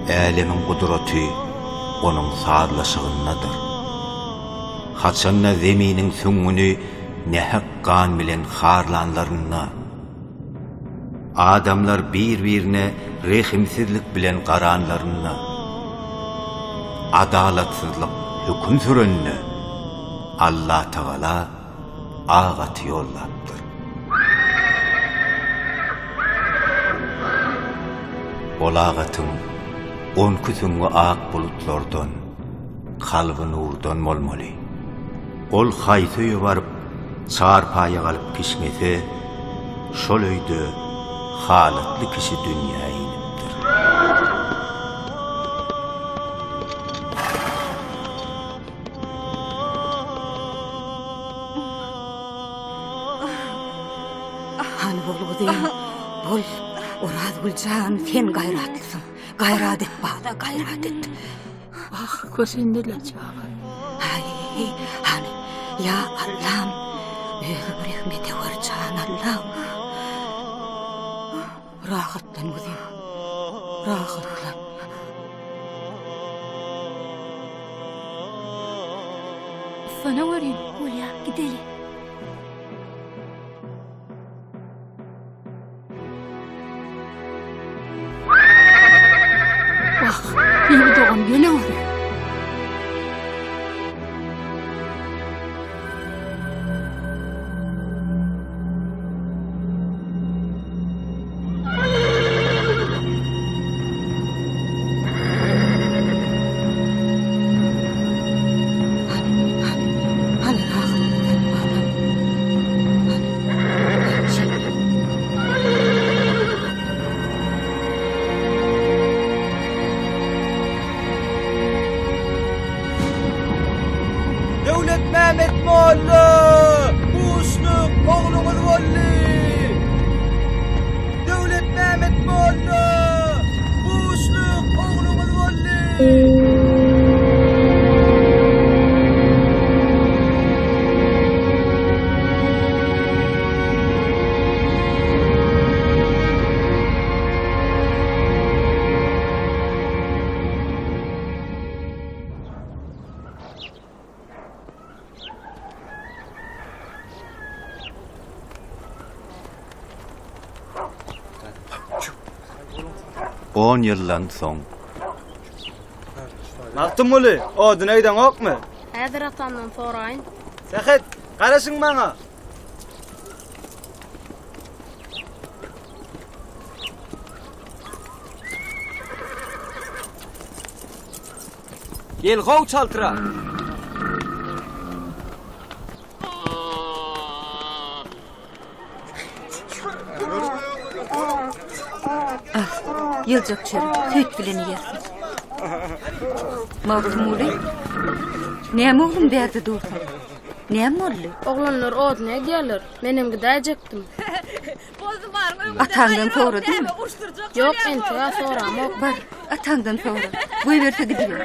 Älemiň gudraty onuň sazlaşygyndadyr. Haçanda zeminiň süňňüni nähak gan bilen harlanlarynda, adamlar bir-birine rehimsizlik bilen garanlarynda, adalatsyzlyk höküm sürende, Allatagala ak aty ýollapdyr. Ol ak atyň onki süňňi ak bulutlardan, kalby nurdan bolmaly. Ol haýsy öýe baryp, çarpaýa galyp kişňese, şol öýde halatly kişi dünýä inipdir. Hany bol gyzym, bol. Orazgül jan, sen gaýratlysyň. Gaýrat et bala, gaýrat et. Ah, kösendiler çaga. Aý, hany, ýa Allam, özüň rehmet ewer jan Allam. Rahatlan gyzym, rahatlan. Sana göreyim. Bolýa, gideli. Wah, Bibi dogan geleweri. Hany rahatlan balam. Hany. Şeýle. Döwletmämmet molla! Buşluk, ogluňyz boldy! Döwletmämmet molla! Buşluk, ogluňyz boldy! On ýyldan soň. Magtymguly, oduna gideňokmy? Häzir atamdan soraýyn. Sähet, garaşyň maňa. Gel how çaltrak. Al, ýyljak çörek, süýt bilen iýersiň. Magtymguly, näme oglum bärde dursuň? Näme boldy? Oglanlar odun edýärler. Menem gidäýjekdim. Ataňdan soradyňmy? Ýok, entek-ä soramok. Bar, ataňdan sora. Goýberse gidiber.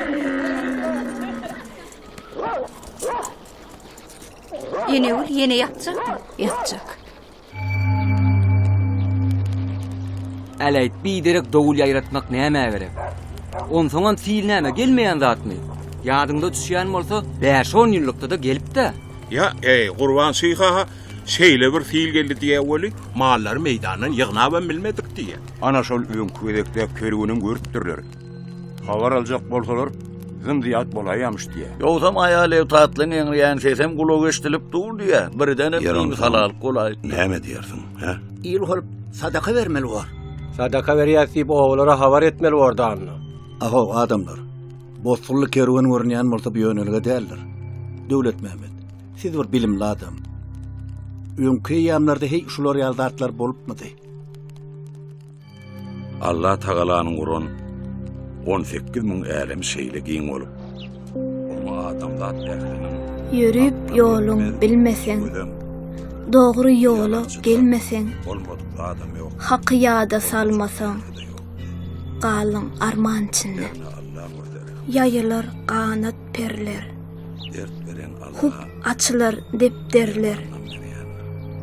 Enegül ýene ýatjakmy? Ýatjak. Äläýt, biderek dowul ýaýratmak nämä gerek? Onsoňam sil näme, gelmeýän zatmy? Ýadyňda düşýän bolsa, bäş-on ýyllykda-da gelip-dä. Ýa, eý, Gurban şyh-a şeýle bir sil geldi diýýä weli, mallary meýdandan ýygnabam bilmedik diýýä. Ana şol öňki gezekde kerwenem görüpdirler. Habar aljak bolsalar, zym-zyýat bolaýamyş diýýä. Ýogsam aýal-ebtatlyň eňreýän sesem gulaga eşidilip dur diýýä. Birdenem Ýer onsoň imisalalyk bolaýypdyr. Näme diýersiň, hä? Il bolup sadaka bermeli bor. Sadaka berýäs diýip obalara habar etmeli bor danyna. Ahow, adamlar. Bosgunly kerwen görünýän bolsa bu ýönelige däldir. Döwletmämmet, siz bir bilimli adam. Öňki eýýamlarda heý şular ýaly zatlar bolupmydy? Allah Tagalanyň guran 18 müň älemi şeýle giň bolup, oňa adamzat ähliniň Ýörüp ýoluň bilmeseň, dogry ýola gelmeseň, bolmadyk zadam ýok. Haky ýada salmasaň, galyň arman içinde. Ýaýylar ganat perler. Hup açylar depderler.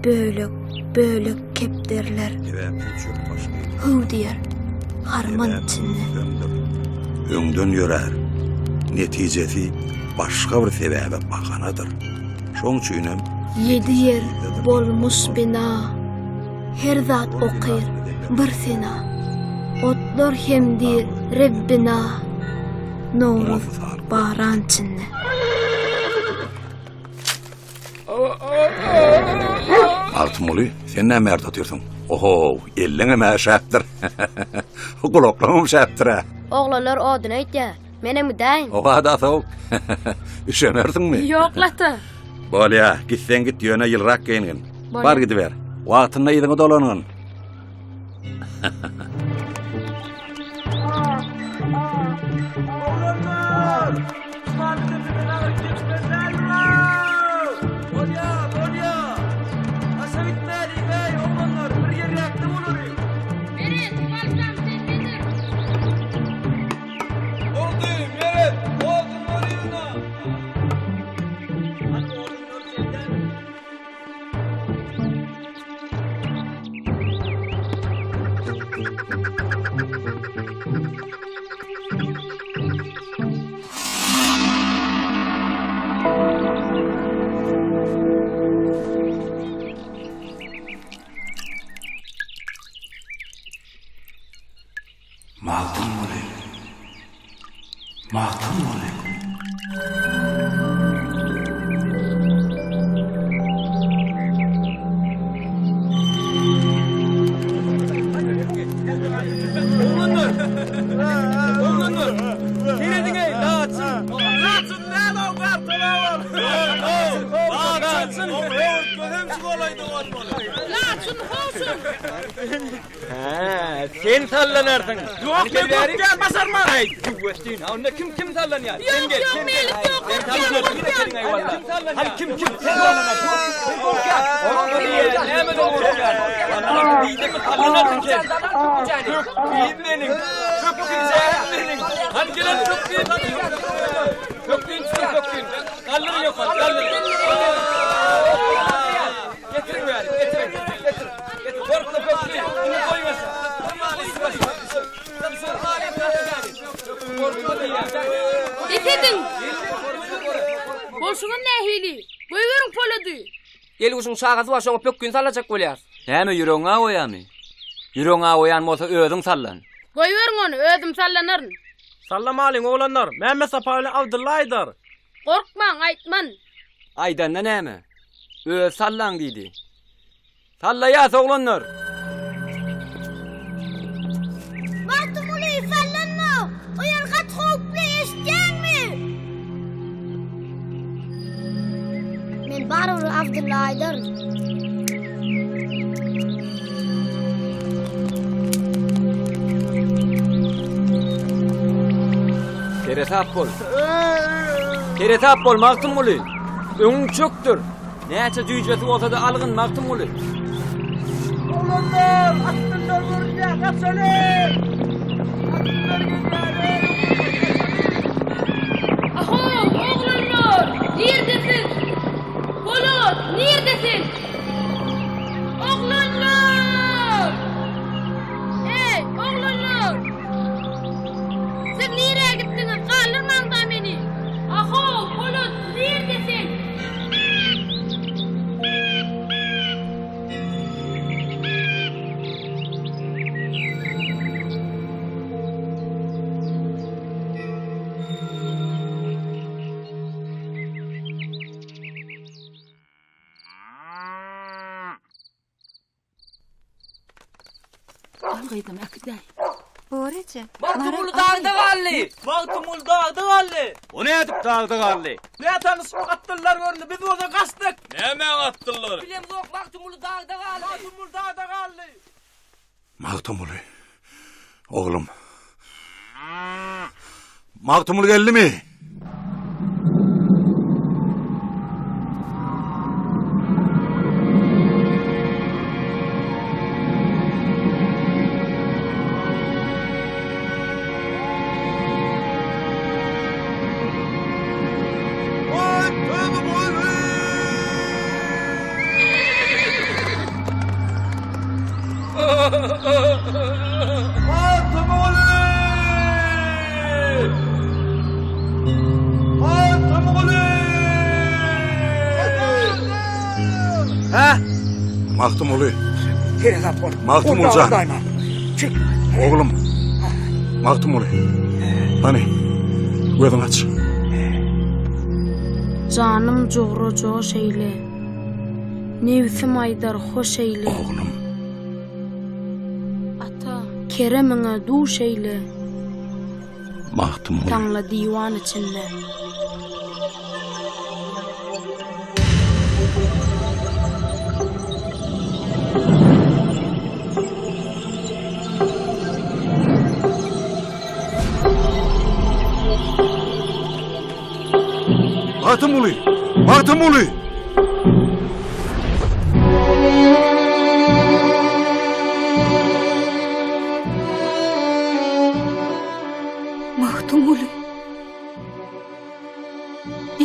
Bölek, bölek kepderler. Hüw diýer harman içinde. Öňden ýörär. Netijesi başga bir sebäbe bahanadyr. Şoň üçinem Ýedi ýer bolmuş bina, Her zat okyr bir sena. Otlar hem diýr Rebbina, Nowruz baran çinde. Magtymguly, sen näme bärde otyrsyň? Oho, elleňem äşäpdir. Gulaklaňam şäpdir-ä. Oglanlar odun öýtýär. Menem gidäýin. Oha-da sowuk. Üşemersiňmi? Ýok, lata. Bolýa, gitseň git, ýöne ýylrak geýingin. Bolýa. Bar gidiber. Wagtynda yzyňa dolangyn. Oglanlar! Şumalydepeden agyr geçmeli däldir-ow! Bolýa, bolýa! Daşa gitmäliň-äý, oglanlar, bir ýerräkde bolalyň. Meret, paltam sendedir. Boldy, Meret, odun bor ýygna! Hany odunlar sendemi? Magtymguly. Magtymguly. Oglanlar! Oglanlar! Serediň-eý, laçyn! Laçyn däl-ow, gartal-ow! Laçyn! Höwürtgezem şu golaýda bolmaly. Laçyn, ho-şul! Hä, sen sallanarsyň. Ýok, men gorkýan, başarman. Aý, tüwwetdin. Onda kim kim sallanýar? Ýok, ýok, melik ýok, gorkýan, gorkýan. Kim sallanýar? Hany kim kim? Sen sallanarsyň. Sen gorkýan. Näme gorkýan? Diýdimmi sallanarsyň sen? Pökgim meniň. Pökgijäm meniň. Hany gelen pökgim. Pökgim çykyň pökgim. Galdyryň ýokary, galdyryň. Getiriň bäri, getiriň. Getir. Getir. Gorkma pökgi. Indi goý başa. Gorkma diýýän. Bes ediň! Bolşuňyz nähili? Goýberiň Polady! Elguşuň çagasy bar, şoňa pökgini sallajak bolýar. Näme ýüregiň awaýamy? Ýüregiň awaýan bolsa özüň sallan. Goýberiň ony, özüm sallanaryn. Sallamalyň oglanlar, Mämmetsapa bilen Abdylla aýdar. Gorkmaň, aýtman. Aýdanda näme? Özi sallaň diýdi. Sallaýas oglanlar! Magtymguly, sallanma! O ýer gaty howply, eşidýäňmi? Men barybir Abdylla aýdaryn. Seresap bol. Seresap bol, Magtymguly. Öňüň çökdür. Näçe jüýjesi bolsa-da algyn, Magtymguly. Oglanlar, atlylar görünýär, gaçalyň! Atlylar gelýär, Ahow, oglanlar! Nirde siz? Polat, nirde sen? Oglanlar! Eý, oglanlar! Siz nirä gitdiňiz? Galdyrmaň-da meni! Ahow, Polat, nirde sen? Al gyzym, äkidäý. Bor eje. Magtymguly dagda galdy. Magtymguly dagda galdy. O nädip dagda galdy? Nätanyş atlylar göründi, biz bolsa gaçdyk. Nämäň atlylary? Bilemzok, Magtymguly dagda galdy. Magtymguly dagda galdy. Magtymguly, oglum. Magtymguly geldimi? Hä? Magtymguly. Seresap bol. Magtymguly jan. Çık. Oglum. Magtymguly. Hany, gözüňi aç. Janym jugra joş eýle. Nebsim aýdar hoş eýle. Oglum. Ata, keremiňe duş eýle. Magtymguly. Taňla diwan içinde. Magtymguly! Magtymguly! Magtymguly.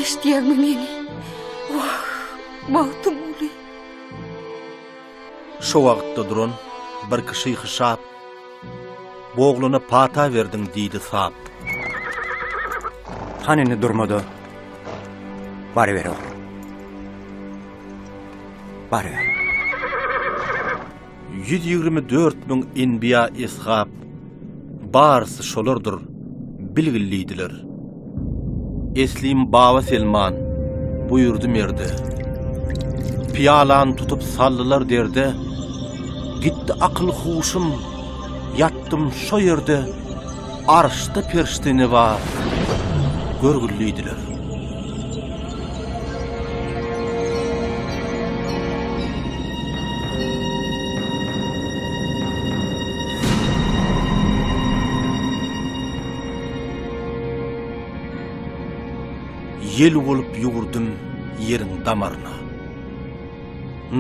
Eşidýäňmi meni? Wah, Magtymguly. Şo wagtda duran birki şyhy şap, Bu oglana pata berdiň diýdi sap. Hany indi durma-da, baryber oglum. Baryber. 124 müň enbiýa eshap, Barysy şolardyr, bilgil diýdiler. Eslim Baba Selman, buýurdy merde. Pyýalany tutup saldylar derde, Gitdi akyl-huşum, ýatdym şo ýerde, Arşda perişde ne bar, görgül diýdiler. Ýel bolup ýüwürdim ýeriň damaryna.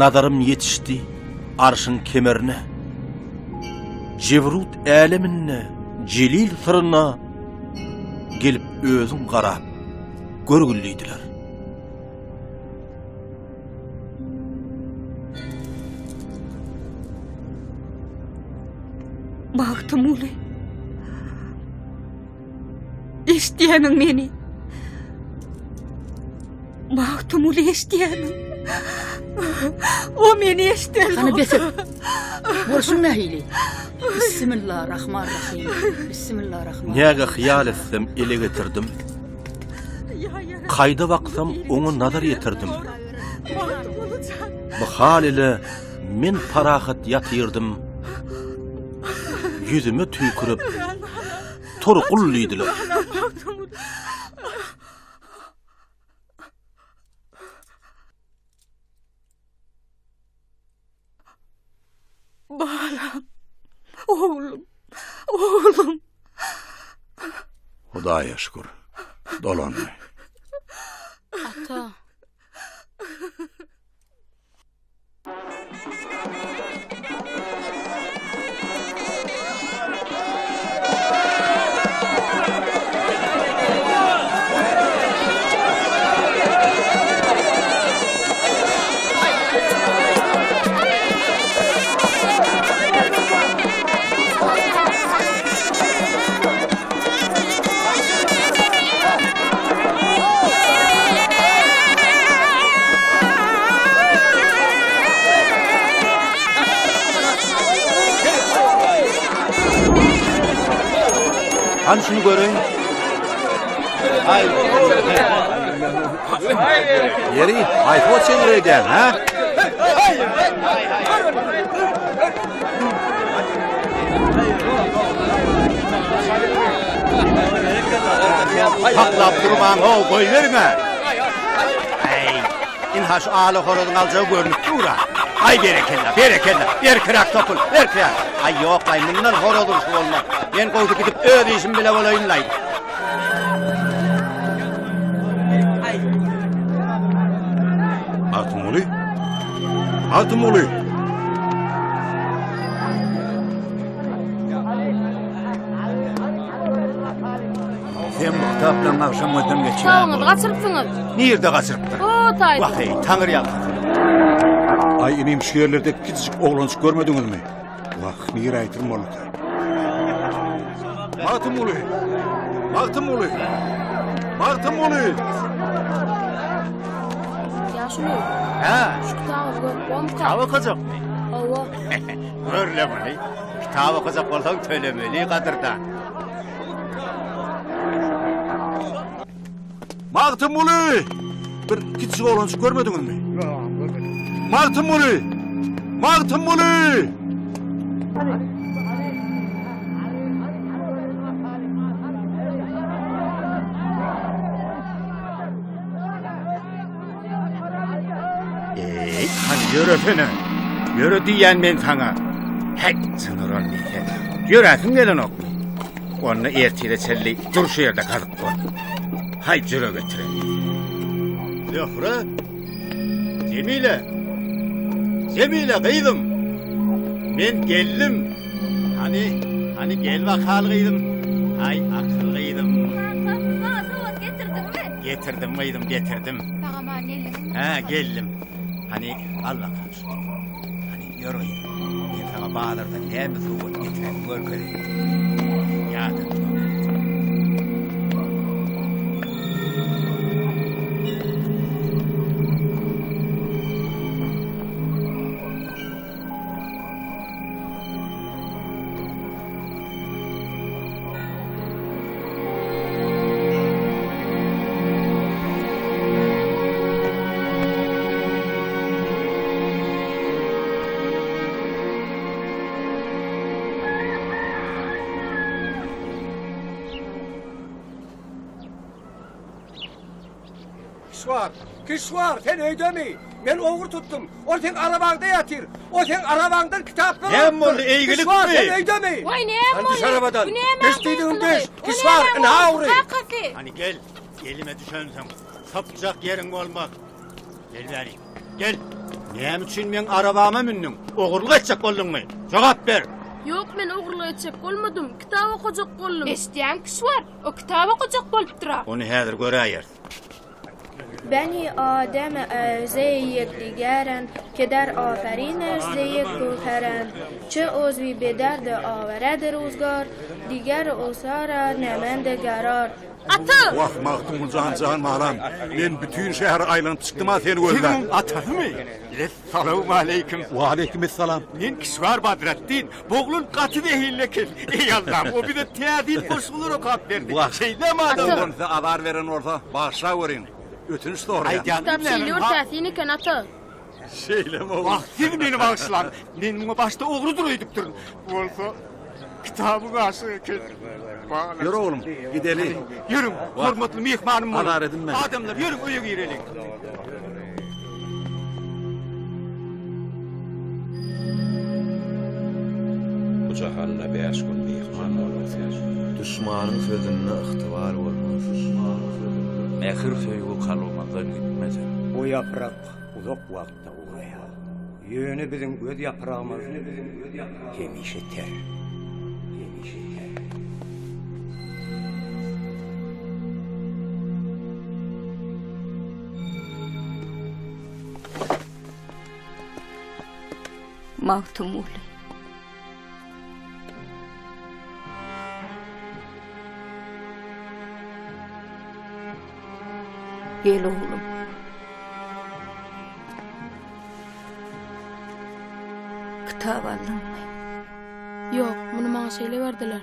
Nazarym ýetişdi arşyň kemerine. Jebrut äleminde jelil syryna gelip özüň garap görgül diýdiler. Magtymguly. Eşidýämiň meni? Magtymguly eşidýämiň? O meni eşidenok. Hany bes et. Bolşuň nähili? Bismillah Rahman Rahim. Bismillah Rahman. Näge hyýal etsem ele getirdim. Kaýda baksam oňa nazar ýetirdim. Bu hal ile men parahat ýatyrdym. Ýüzüme tüýkürip, Tur gul diýdiler. Balam, oglum, oglum. Hudaýa şükür, dolandy. Ata. Hany şuny göreýin. Ýeri, haýsy ot çeňňir edýäň, hä? Saklap durmaň, how, goýberiň-ä! Äý, ynha şu ala horazyň aljagy görnüp dur-a. Aý, berekella, berekella, berkiräk topul, berkiräk! Aý, ýok-laý, mundan horaz urşy bolmaz. Men gowsy gidip öz işim bile bolaýyn-laý. Magtymguly? Magtymguly! Sen bu kitaplaryň agşam gözden geçir. Tawyňyzy gaçyrypsyňyz. Nirde gaçyrypdyr? O taýda. Wah eý, taňry ýalkasyn. Aý inim şu ýerlerde kiçijik oglanjyk görmediňizmi? Wah, nirä ýitirim bolduka? Magtymguly! Magtymguly! Magtymguly! Ýaşuly. Hä? Şu kitaby görüp bolmyka? Kitap okajakmy? Hawa. Gör-le muny. Kitap okajak bolsaň tölemeli gadyrdan. Magtymguly! Bir kiçijik oglanjyk görmediňizmi? Ýok, görmedim. Magtymguly! Magtymguly! Eý, hany ýöresene. Ýöre diýýän men saňa. Häý, jynyran sen. Ýöräsiň gelenokmy? Onda ertire çenli dur şu ýerde gazyk bol. Haý, jüre getiren. Zöhre! Jemile! Jemile gyzym! Men geldim. Hany, hany gel bakal gyzym. Haý, akyl gyzym. Kaka, maňa sowgat getirdiňmi? Getirdim gyzym, getirdim. Sag-aman geldiňmi? Hä, geldim. Hany, al bakalym şuny. Hany, ýör gyzym. Men saňa bazardan näme sowgat getirenimi görkezeýin. Ýadatma. Kişwar, Kişwar, sen öýdemi? Men ogry tutdum. Ol seň arabaňda ýatyr. O seň arabaňdan kitaplar Näme boldy, eýgilikmi? Kişwar, sen öýdemi? Waý, näme Hany düş boldy? arabadan. Bu nämäň Düş diýdigim düş. gykylygy? O Kişwar, nämäň ynha ogry? ogry. Kakasy. Hany gel, elime düşensiň. Sypjak ýeriň bolmaz. Gel bärik, gel. Näme üçin meň arabama mündüň? Ogurlyk etjek bolduňmy? Jogap ber. Ýok, men ogurlyk etjek bolmadym. Kitap okajak boldum. Eşidýäň, Kişwar? O kitap okajak bolupdyr-a. Ony häzir göräýeris. Beni Adem ze yekdigerend, ke der aferiniş ze yek gövherend, Çe ozwi be derd awered ruzgar, diger osara nemende gerar. Ata! Wah, Magtymguly jan, jan balam, men bütin şäheri aýlanyp çykdym-a seni gözläp. Siz muň atasymy? Essalawmaleýkim. Waleýkim essalam. Men Kişwar Badratdin. Bu oglan gaty zehinli eken. Eý Allam, o bize täsin goşgular okap berdi. Wah, Şeýdemi adam? Ata. Size azar beren bolsa, bagyşlaweriň. Ötünç soraýan. Kitap şeýle bir täsin eken, ata. Şeýlemi oglum? Wah, siz meni bagyşlaň. Men muňa başda ogrudyr öýdüpdirin. Bolsa, kitabyň aşygy eken. Ýör oglum, gideli. Ýörüň, hormatly myhmanym boluň. Azar edinme. Adamlar, ýörüň öýe gireliň. Bu jahanda bäş gün myhman bolan sen. Duşmanyň sözünde ygtybar bolmaz. Mähir söýgi kalbymyzdan gitmese. Bu ýaprak uzak wagtda guraýar. Ýöne biziň göz ýapragymyz hemişe ter. Hemişe ter. Magtymguly. Gel oglum. Kitap aldyňmy? Ýok, muny maňa şeýle berdiler.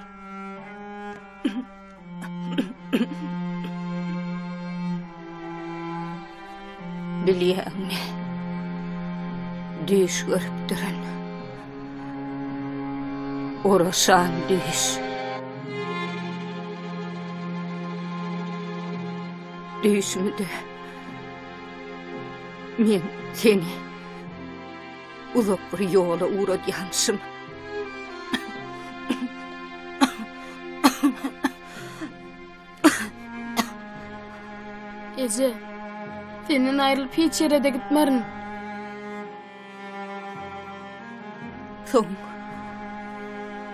Bilýäňmi? Düýş görüpdirin. Oraşan düýş. Düýşümde men seni uzak bir ýola ugradýamyşym. Eje, senden aýrylyp hiç ýere-de gitmerin. Soň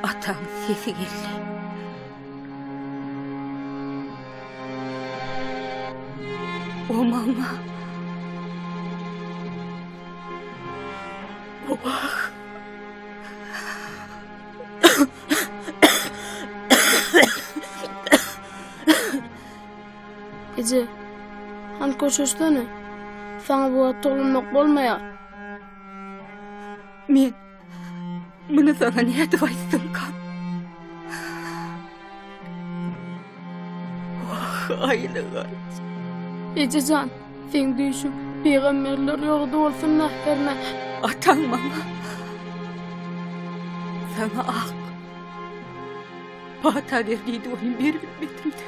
ataň sesi geldi. O maňa Wah! Eje, hany köşeşsene. Saňa bu wagt towlanmak bolmaýar. Men muny saňa nädip aýtsamkam? Wah, aýlygaç. Eje jan, seň düýşüň pygamberler ýoly bolsun-da hernä. Ataň maňa Saňa ak pata ber diýdi, ony beribilmedim-de.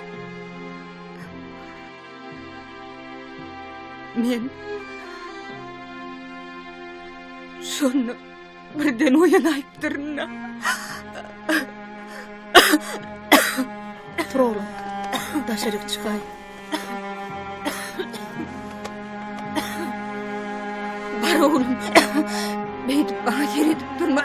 Men şonda birden oýanaýypdyryn-da. Tur oglum, daşaryk çykaý. Bar oglum, beýdip maňa seredip durma.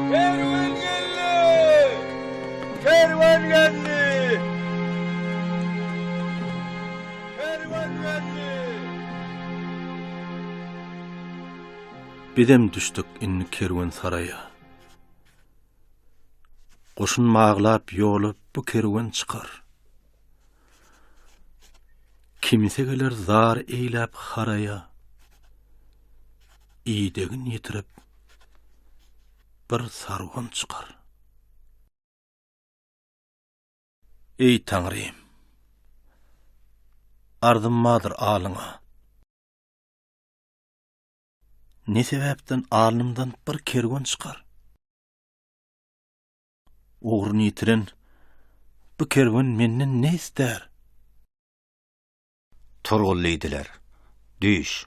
Kerwen geldi! Kerwen geldi! Kerwen geldi! Bizem düşdük indi kerwensaraýa. Goşun baglap ýola bu kerwen çykar. Kimse geler zar eýläp haraýa, Idegin ýitirip bir sarwan çykar. Eý Taňrym! Arzym bardyr alyňa. Ne sebäpden alnymdan bir kerwen çykar? Ugruny ýitiren bu kerwen menden ne istär? Turgul diýdiler. Düýş.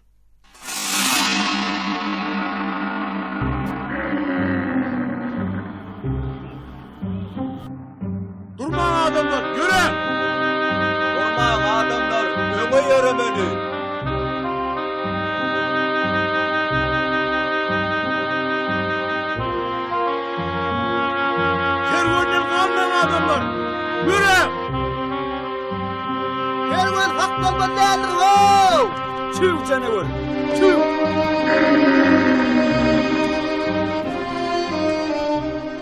Durmaň adamlar, ýöräň! Durmaň adamlar, öňe ýöremeli! Kerwenden galmaň adamlar, ýöräň! Kerwen saklanmaly däldir how! Tüw janawer, tüw!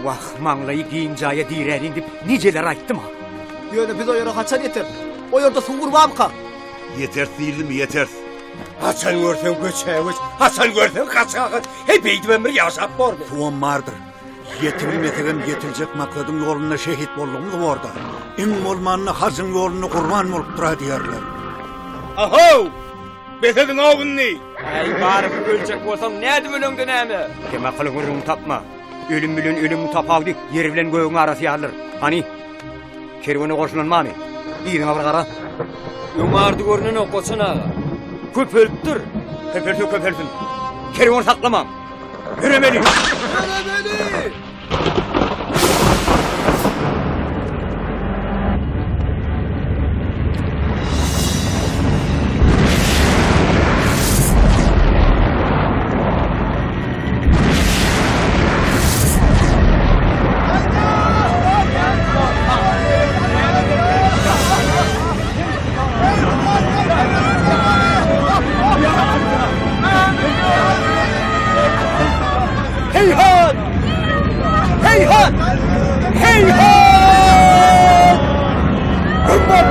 Wah, maňlaýy giň jaýa diräliň diýip nijeler aýtdym-a. Ýöne biz o ýere haçan ýeteris? O ýerde suw gurbamyka? Ýeteris diýildimi, ýeteris. Haçan görseň göçä-göç, haçan görseň gaça-gaç. Heý, beýdibem bir ýaşap bormy? Suwam bardyr. Ýetibilmesegem ýetiljek maksadyň ýolunda şehit boldugymyz borda. Iň bolmanda hajyň ýolunda gurban bolupdyr-a diýerler. Ahow! Bes ediň-ow indi! Äý, baryp öljek bolsaň nädip öleňde näme? Kemakyl gürrüňi tapma. Ölüm bilen ölümiň tapawudy ýer bilen gögüň arasy ýalydyr. Hany, kerwene goşulan barmy? Yzyňa bir gara. Öň ardy görnenok, Goçan aga. Köpelipdir. Köpelse köpelsin. Kerwen saklamaň. Ýöremeli! Ýöremeli! Heýhat! Heýhat! Heýhat! Güm bol!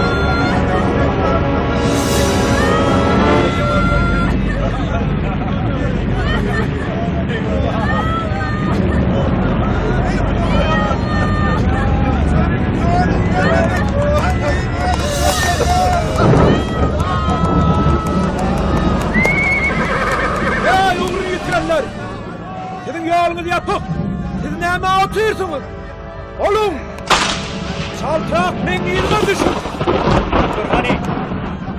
Ýa ugruny ýitirenler! Siziň ýoluňyz ýapyk! Siz nämä otyrsyňyz? Boluň! Çaltrak meň yzyma düşüň! Dur hany!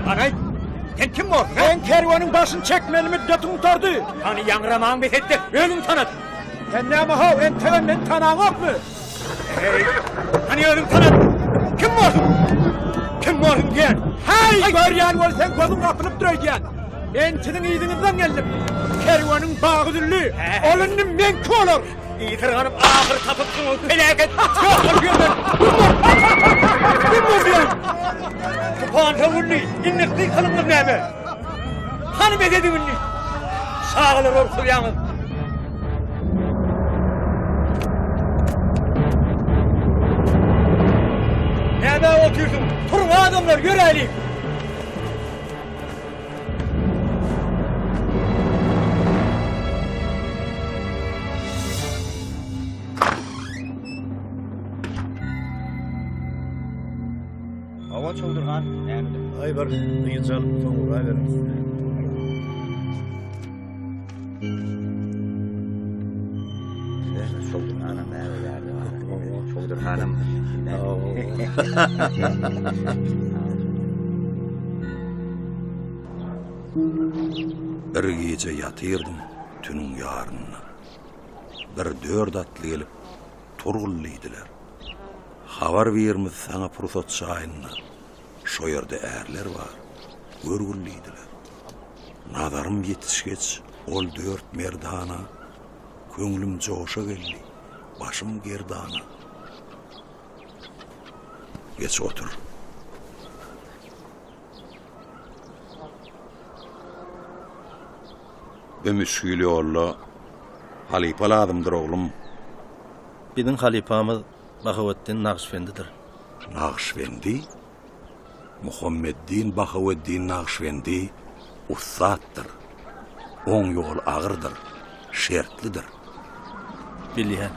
Hany aýt! Sen kim borsuň? Meň kerweniň başyny çekmeli müddetim gutardy! Hany ýaňramaňy bes et-de, özüňi tanat! Sen näme-how, entegem meni tanaňokmy? Heý, hany özüňi tanat! Kim borsuň? Kim borsuň diýen? Häý, görýän bol, seň gözüň gapylypdyr öýdýän. Men siziň yzyňyzdan geldim. Kerweniň bagy üzüldi. Ol indi meňki bolar. Ysyrganyp ahyr tapypsyň ol peläket. Ýok bol bu ýerden. Güm bol. Güm bol diýen. Tupan söwüldi. Indi gykylygyňyz näme? Hany medediň indi? Çagalar gorkuzýaňyz. Näme otyrsyň? Turuň adamlar, ýöräliň. Hawa Çowdur han, näme? Aý bir dynç alyp soň urabereris. Çowdur hanam näme ýerde? Çowdur hanam. Bir gije ýatyrdym tünüň ýarynda. Bir dört atly gelip, Turgul diýdiler. Habar birimiz saňa pursat çaýynda, Şo ýerde ärler bar, görgül diýdiler. Nazarym ýetişgeç ol dört merdana, Köňlüm joşa geldi, başym gerdana. Geç otur. Bu müşgil ýolda halypa lazymdyr, oglum. Biziň halypamyz Bahaweddin Nagyşbendidir. Nagyşbendi? Muhammeddin Bahaweddin Nagyşbendi ussatdyr. Oň ýoly agyrdyr, şertlidir. Bilýän.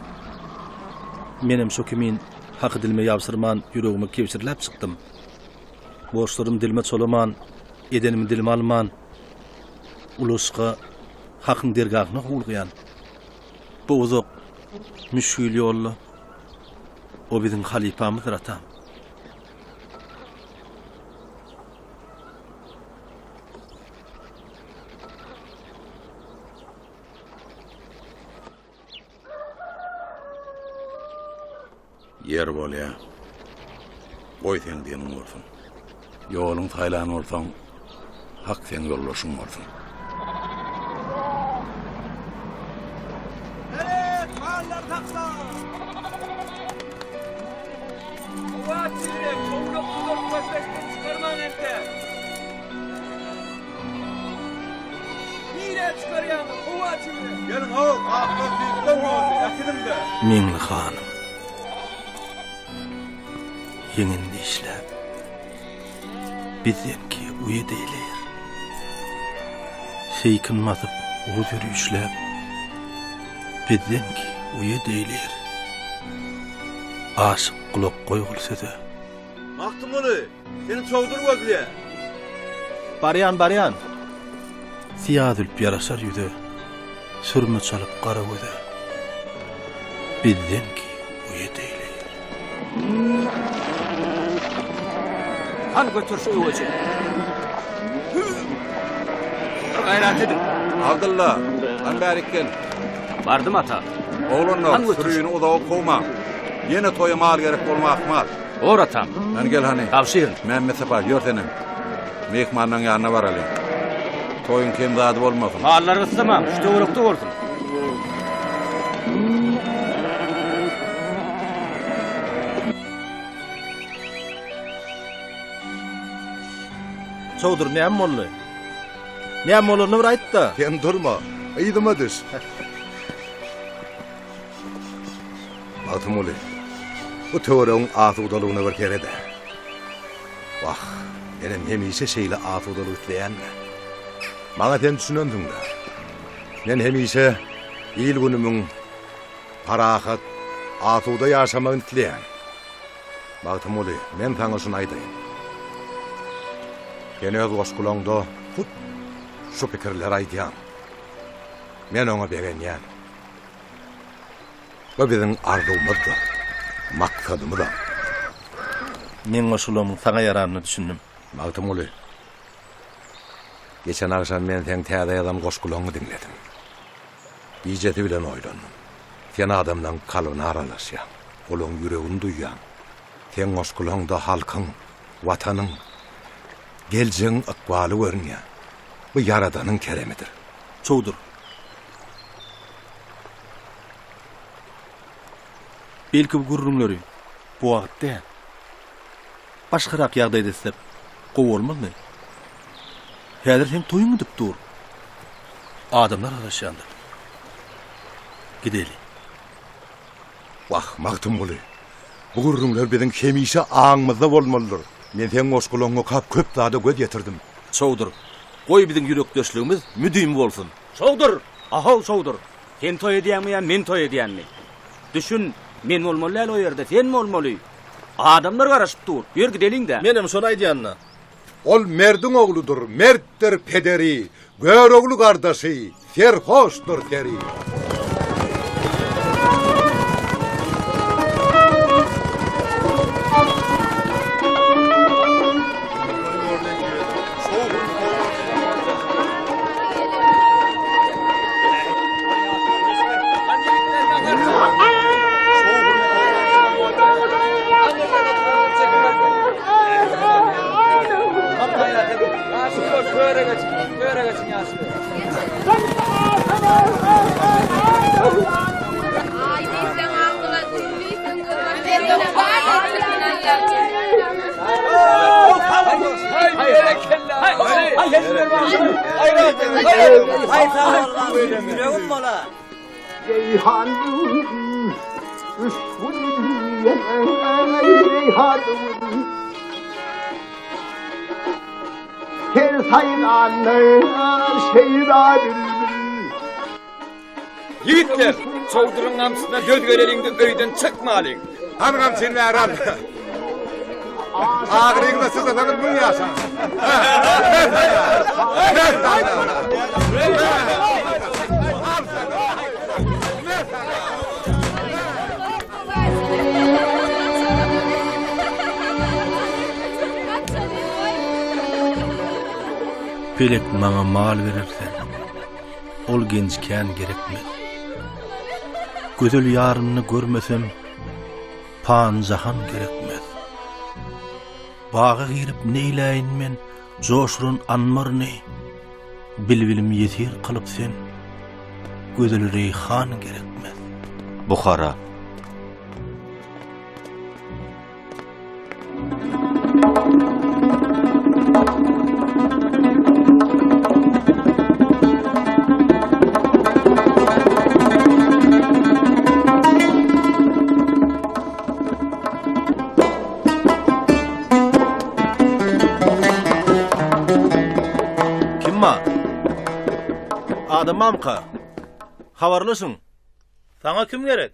Menem şo kimin haky dilime ýabşyrman ýüregime kebşirläp çykdym. Borçlarym dilime çolaman, edenimi dilime alman, uly yşka, Hakyň dergahyna howlugýan. Bu uzak, müşgil ýolda o biziň halypamyzdyr, atam. Ýer bolýa. Goý seň diýeniň bolsun. Ýoluň saýlan bolsaň, Hak seň ýoldaşyň bolsun. Seret, mallar sakla! Howa çigrek, owlak tuzak körpeçden çykarman entek. Nirä çykarýaňyz, howa çigrek? Geliň how, atlar seýisden boldy, äkidiň-de. Meňli hanym ýeňin dişläp, Bizdenki uýat eýleýär. Seýkin basyp uz ýörüşläp, Bizdenki uýat eýleýär. Aşyk gulak goýgul söze. Magtymguly, seni çowdur gözleýär. Barýan, barýan. Syýa zülp ýaraşar ýüze, Sürme çalyp gara göze. Bizdenki uýat eýleýär. Hany göter şu öweji. Bir gaýrat ediň. Abdylla, hany bärik gel. Bardym ata. Oglanlar, Hany götür. sürüni uzaga kowmaň. Ýene toýa mal gerek bolma ahmal. Bor atam. Hany gel hany. Tabşyryn. Mämmetsapa, ýör senem. Myhmanlaň ýanyna baralyň. Toýuň kem zady bolmasyn. Mallary gyssamaň, şu töwerekde bolsun. Çowdur, näme boldy? Näme bolanyny bir aýt-da. Sen durma, yzyma düş. Magtymguly, bu töweregiň asudalygyna bir sered-ä. Wah, menem hemişe şeýle asudalyk isleýän-dä. Maňa sen düşünensiň-dä. Men hemişe il-günümiň parahat, asuda ýaşamagyny isleýän. Magtymguly, men saňa şuny aýdaýyn. Sen öz goşgulaňda hut şu pikirleri aýdýaň. Men oňa begenýän. Bu biziň arzuwymyzdyr, maksadymyzam. Meň goşgularymyň saňa ýaranyna düşündim. Magtymguly, geçen agşam men seň täze ýazan goşgulaňy diňledim. Gijesi bilen oýlandym. Sen adamlaň kalbyna aralaşýaň, olaň ýüregini duýýaň. Seň goşgulaňda halkyň, Watanyň, geljegiň ykbaly görünýär. Bu Ýaradanyň keremidir. Çowdur. Belki bu gürrüňleri bu wagt däl, başgarak ýagdaýda etsek gowy bolmazmy? Häzir seň toýuň gidip dur. Adamlar garaşýandyr. Gideli. Wah, Magtymguly, bu gürrüňler biziň hemişe aňymyzda bolmalydyr. Men seň goşgulaňňy okap köp zada göz ýetirdim. Çowdur, goý biziň ýürekdeşligimiz müdimi bolsun. Çowdur! Ahow, Çowdur! Sen toý edýäňmi ýa men toý edýänmi? Düşün, men bolmaly däl o ýerde, sen bolmaly. Adamlar garaşyp dur. Ýör gideliň-dä. Menem şony aýdýan-da. Ol merdiň ogludyr, mertdir pederi, Görogly gardaşy, serhoşdyr seri. Her saýranlar şeýda bülbül. Ýigitler, çowduryň gamçysyna döz geleliň-de öýden çykmalyň. Hany gamçyny bäri al. Agyryňyza çydasaňyz müň ýaşaň. Pelek maňa mal berer sen, Ol genç kän gerekmez. Gözel ýarymny görmesem, Pany jahan gerekmez. Baga girip neýläýin men, Joşuran anbaryny, Bilbilim ýesir kylyp sen, Gözel reýhan gerekmez. Buhara. Kim bar? Adam barmyka? Habarlaşyň. Saňa kim gerek?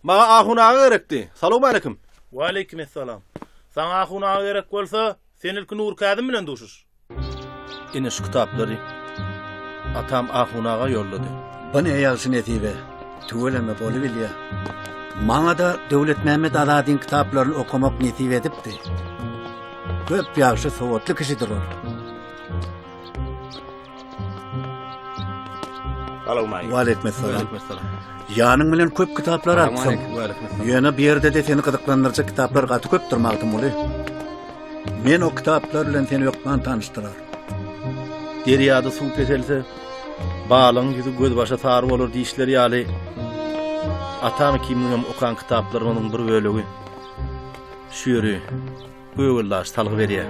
Maňa Ahun aga gerekdi. Salowmaleýkim. Waleýkim essalam. Saňa Ahun aga gerek bolsa, sen ilki Nurkazym bilen duşuş. Ine şu kitaplary atam Ahun aga ýollady. Bu ne ýagşy nesibe. Tüweleme bolubilýä. Maňa-da Döwletmämmet Azadyň kitaplaryny okamak nesip edipdi. Köp ýagşy sowatly kişidir ol. Waleýkimessalam. Ýanyň bilen köp kitaplar alypsyň. Ýöne bu ýerde-de seni gyzyklandyrjak kitaplar gaty köpdür, Magtymguly. Men o kitaplar bilen seni hökman tanyşdyrar. Derýada suw peselse, balygyň ýüzi gözbaşa sary bolar diýişleri ýaly, atam ikimiziňem okan kitaplarymyzyň bir bölegi şu ýeri Gögeldaş salgy berýär.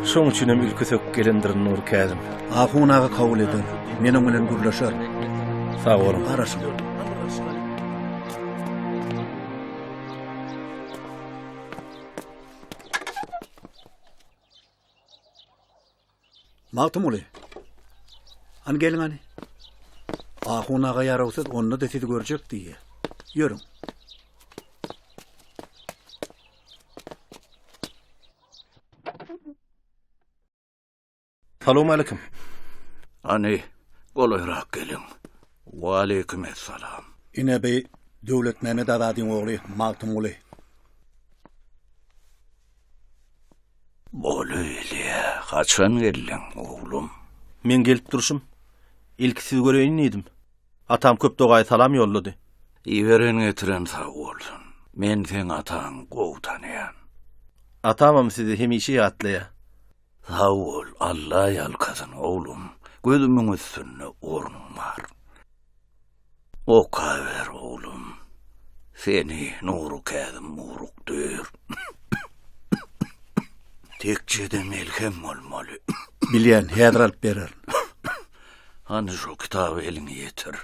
Şoň üçinem ilki söküp gelendirin Nurkäzim. Ahun aga kabul eder. Men oň bilen gürleşerin. Sag boluň. Garaşyň. Magtymguly. Hany geliň hany. Ahun aga ýarawsyz, onda-da sizi görjek diýýä. Ýörüň. Salowmalikim. Hany, golaýrak geliň. Waleýkim essalam. Ine bi Döwletmämmet Azadyň ogly Magtymguly. Bolelýä, haçan geldiň, oglum? Meň gelip durşum. Ilki sizi göreýin diýdim. Atam köp dogaýy salam ýollady. Iberen getiren sag bolsun. Men seň ataňy gowy tanaýan. Atamam sizi hemişe ýatlaýar. Sag bol, Alla ýalkasyn, oglum. Gözümiň üstünde ornuň bar. Okaber, oglum. Seni Nury Käzim ugrukdyr. Tekjede melhem bolmaly. Bilýän, häzir alyp bererin. Hany şu kitaby eliňe ýetir.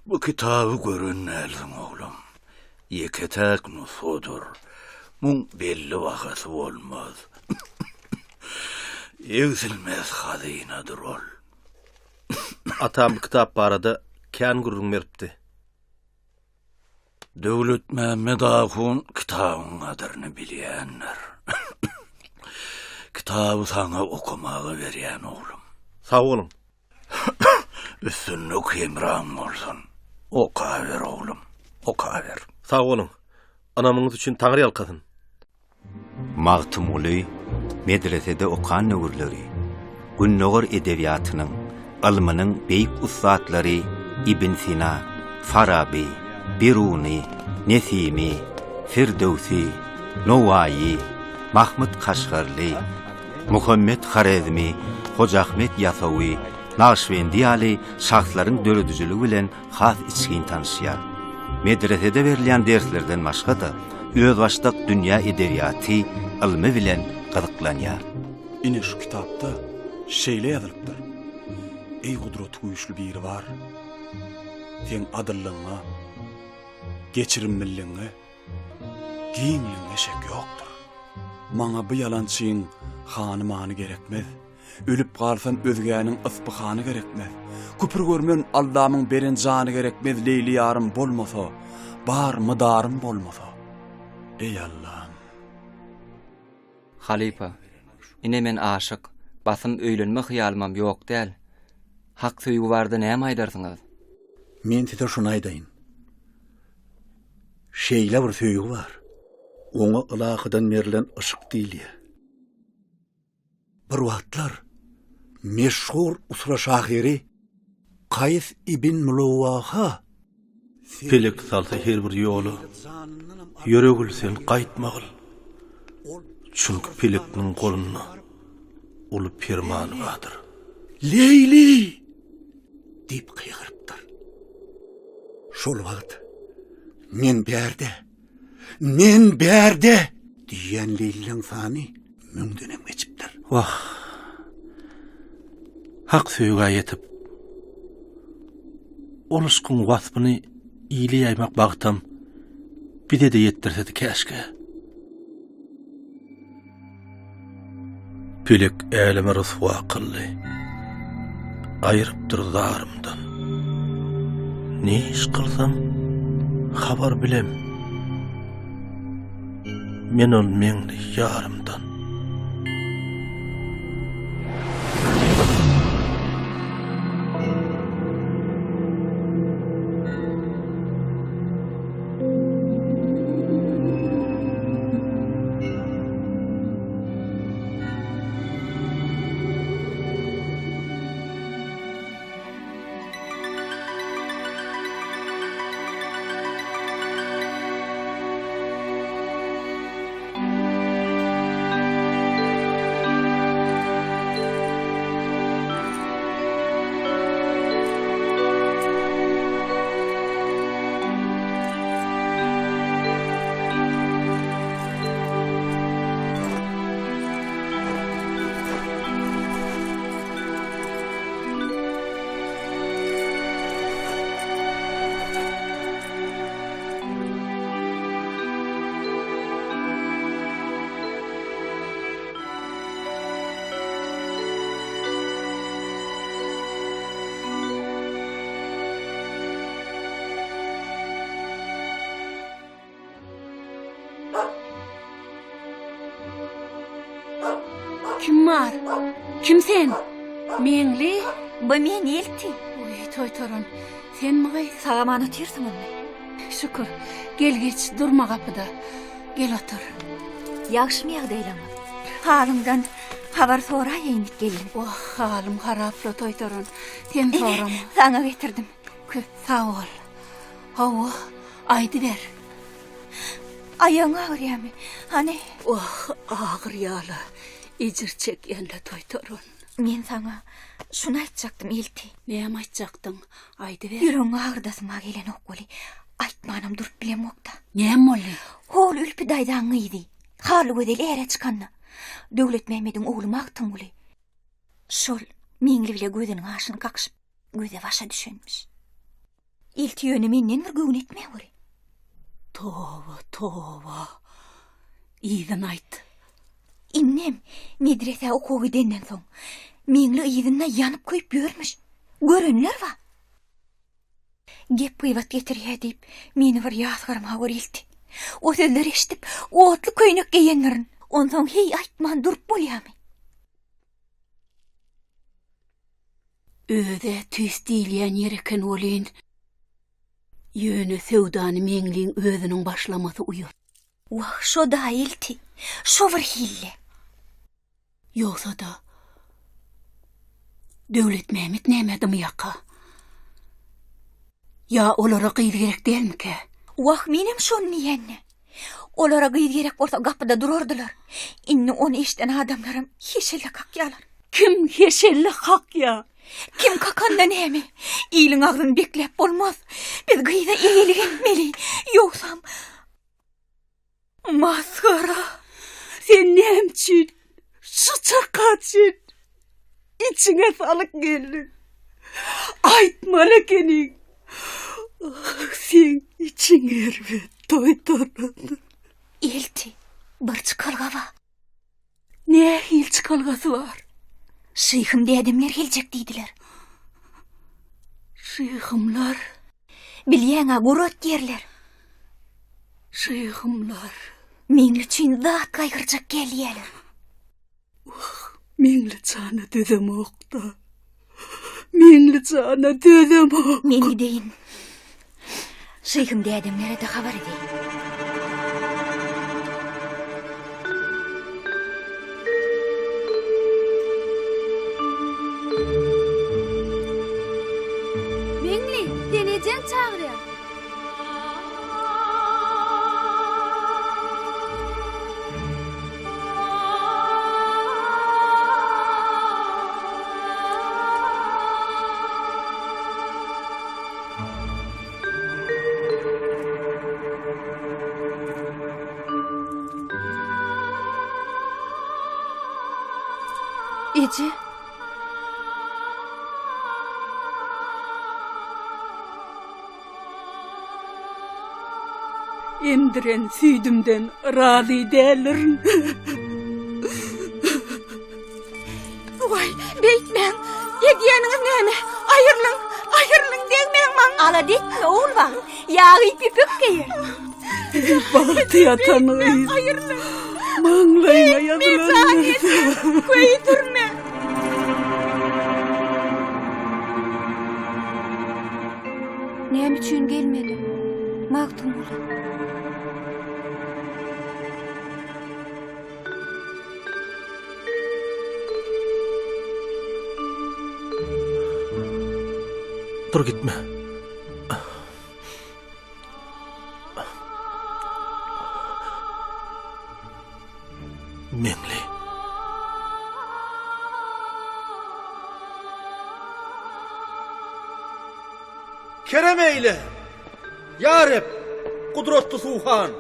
Bu kitaby gören dälsiň, oglum. Ýeke-täk nusgadyr. Muň belli bahasy bolmaz. Egsilmez hazynadyr ol. Atam bu kitap barada kän gürrüň beripdi. Döwletmämmet ahun kitabyň gadyryny bilýändir. Kitaby saňa okamaga berýän oglum. Sag boluň. Üstünlik hemraň bolsun. Okaber oglum, okaber. Sag boluň. Ynamyňyz üçin Taňry ýalkasyn. Magtymguly medresede okan döwürleri Gündogar edebiýatynyň, ylmynyň beýik ussatlary Ibn Sina, Faraby, Biruny, Nesimi, Firdöwsi, Nowaýy, Mahmyt Kaşgarly, Muhammet Horezmi, Hoja Ahmet Ýasawy, Nagyşbendi ýaly şahslaryň döredijiligi bilen has içgin tanyşýar. Medresede berilýän derslerden başga-da, özbaşdak dünýä edebiýaty, ylmy bilen gyzyklanýar. Ine şu kitapda şeýle ýazylypdyr, Eý gudraty güýçli Biribar! Seň adyllygyňa, geçirimliligiňe, giňligiňe şek ýokdur. Maňa bu ýalançyň hany-many gerekmez. Ölüp galsam özgäniň yspyhany gerekmez. Küpür görmen Allamyň beren jany gerekmez Leýli ýarym bolmasa, bar mydarym bolmasa. Eý Allam! Halypa, ine men aşyk, basym öýlenme hyýalymam ýok däl. Hak söýgi barada näme aýdarsyňyz? Men size şuny aýdaýyn. Şeýle bir söýgi bar. Oňa ylahydan berlen yşk diýilýär. Bir wagtlar meşhur usra şahyry Kaýs ibn Muluwaha Pelek salsa her bir ýola, Ýöregil sen gaýtmagyl. Çünki pelekniň golunda uly perman bardyr. Leýli! diýip gygyrypdyr. Şol wagt Men bärde! Men bärde! Diýýän Leýlileň sany müňdenem geçipdir. Wah! Hak söýgä ýetip, ol yşkyň waspyny ile ýaýmak bagtam bize-de ýetdirsedi käşgä. Pelek äleme ryswa kyldy, Aýrypdyr zarymdan. Ne iş kylsam, habar bilem, Men ol meňli ýarymdan. Kim bar? Kim sen? Meňli? Bu men Elti. Oý, toýtaran. Senmi gyz? Sag-aman otyrsyňyzmy? Şükür. Gel geç, durma gapyda. Gel otur. Ýagşymy ýagdaýlaryňyz? Halyňdan habar soraýaýyn diýip geldim. Wah, halym harapla toýtaran. Sen sorama. Saňa getirdim. Köp sag bol. Hawa, aýdyber. Aýagyň agyrýamy? Hany? Wah, agyrýa-la. Ejir çekýän-le toýtaran. Men saňa şuny aýtjakdym, Ilti. Näme aýtjakdyň? Aýdyber. Ýüregiňi agyrdasym-a gelenok weli, aýtmanam durup bilemok-da. Näme boldy? Hol Ülpi daýzaň gyzy, Hallygözel äre çykanda, Döwletmämmediň ogly Magtymguly şol Meňli bile gözüniň aşyny kakyşyp, göze-başa düşenmiş. Ilti ýöne menden bir göwün etmäweri. Toba, toba. Yzyny aýt. Indem medresä okuwa gidenden soň, Meňli yzynda ýanyp-köýüp ýörmüş. Görenler bar. Gep-gybat getirýä diýip, meni bir ýazgarmaweri ilti. O sözleri eşidip, otly köýnek geýendirin. Onsoň heý aýtman durup bolýamy? Öz-ä tüýs diýilýän ýer eken welin, ýöne söwdany Meňliň özüniň başlamasy uýat. Wah, şo-da ilti, şo bir hille. Ýogsa-da, Döwletmämmet nämä dymýaka? Ýa olara gyz gerek dälmikä? Wah, menem şony diýende. Olara gyz gerek bolsa gapyda durardylar. Indi ony eşiden adamlaram heşelle kakýarlar. Kim heşelle kakýa? Kim kakanda näme? Iliň agzyny bekläp bolmaz. Biz gyza eýelik etmeli. Ýogsam Masgara! Sen näme üçin şu çaka çen içiňe salyp geldiň? Aýtmaly ekeniň. Ah, seň içiň erbet, toýtaran. Elti, bir çykalga bar. Nähili çykalgasy bar? Şyhym dädemler geljek diýdiler. Şyhymlar? Bilýäň-ä, gurat ýerler. Şyhymlar. Meňli üçin zat gaýgyrjak gelýäler. Wah, Meňli jana dözemok-da. Meňli jana dözemok. Men gideýin. Şyhym dädemlere-de habar edeýin. Meňli, seni ejeň çagyrýar. Eje. Emdiren süýdümden razy däldirin. Waý, beýtmäň. Edýäniňiz näme? Aýrylyň, aýrylyň, degmäň maňa. Alada etme, ogulbag. Ýagy ýüpek geýer. Bagty ýatan gyz. Maňlaýyňa ýazylan närse. Köýdürme. Näme üçin gelmediň, Magtymguly? Dur gitme. Meňli. Kerem eýle, ýa Reb, gudratly Suhan,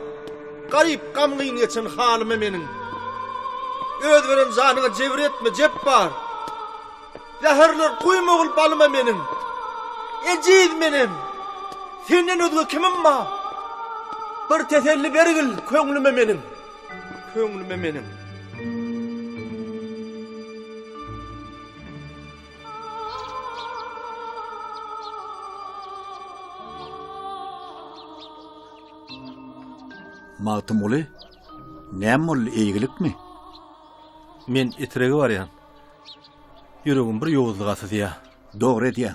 Garyp gamgyn geçen halyma meniň. Öz beren janyňa jebir etme, Jepbar! Zäherler guýmagyl balyma meniň. Ejiz menem, senden özge kimim bar? Bir teselli bergil köňlüme meniň, Köňlüme meniň. Magtymguly, näme boldy, eýgilikmi? Men Etrege barýan. Ýüregim bir ýowuzlyga syzýar. Dogry edýäň.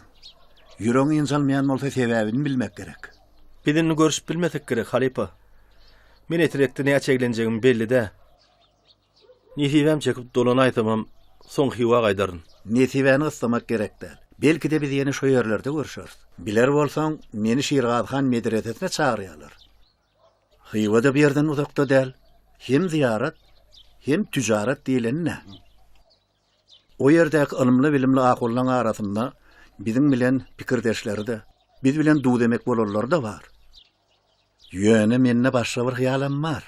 Ýüregiň ynjalmaýan bolsa sebäbini bilmek gerek. Biz indi görüşip bilmesek gerek, halypa. Men Etrekde näçe eglenjegim belli dä. Nesibäm çekip dolanaýsamam, soň Hywa gaýdaryn. Nesibäni gyssamak gerek däl. Belki-de biz ýene şo ýerlerde görşeris. Biler bolsaň, meni Şirgazy han medresesine çagyrýarlar. Hywa-da bu ýerden uzakda däl. Hem zyýarat, hem tüjarat diýleni-dä. O ýerdäki ylymly-bilimli ahunlaň arasynda biziň bilen pikirdeşleri-de, biz bilen duz-emek bolanlary-da bar. Ýöne mende başga bir hyýalam bar.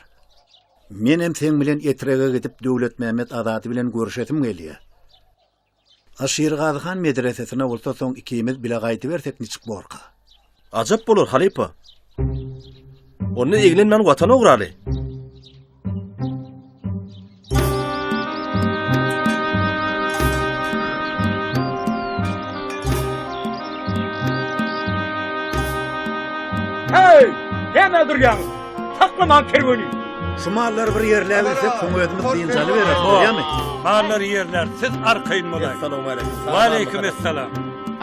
Menem seň bilen Etrege gidip Döwletmämmet Azady bilen görüşesim gelýär. A Şirgazy han medresesine bolsa soň ikimiz bile gaýdybersek niçik borka? Ajap bolar, halypa. Onda eglenmän Watana ugraly. Hey! Näme durýaňyz? Saklamaň kerweni! Şu mallary bir ýerläbilsek, soň özümiz dynç alybereris, bolýamy? Mallary ýerlär, siz arkaýyn bolaýyň. Essalawmaleýkim. Waleýkim essalam.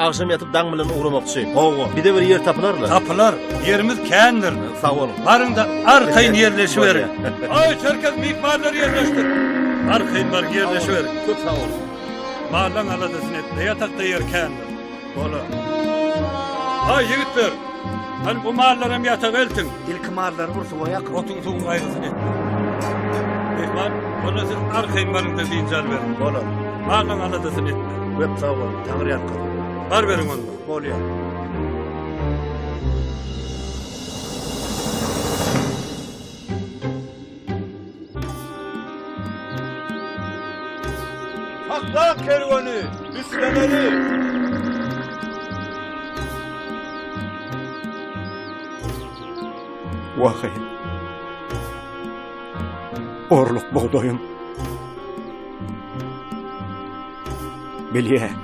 Agşam ýatyp daň bilen ugramakçy. Hawa. Bize bir ýer tapylar-la. Tapylar. Ýerimiz kändir. Sag boluň. Baryň-da arkaýyn ýerleşiberiň. Aý, Çerkez myhmanlary ýerleşdir. Arkaýyn baryň ýerleşiberiň. Köp sag boluň. Mallaň aladasyny etme, ýatakda ýer kändir. Bolar. Aý, ýigitler, hany bu mallaram ýataga eltiň. Ilki mallary bir suwa ýakyň. Otuň suwuň gaýgysyny etme. Myhman, onda siz arkaýyn baryň-da dynç alyberiň. Bolar. Mallaň aladasyny etme. Köp sag boluň, Taňry ýalkasyn. Baryberiň onda. Bolýar. Sakla kerweni, düşlemeli! Wah-eý. Orluk bugdaýym. Bilýän.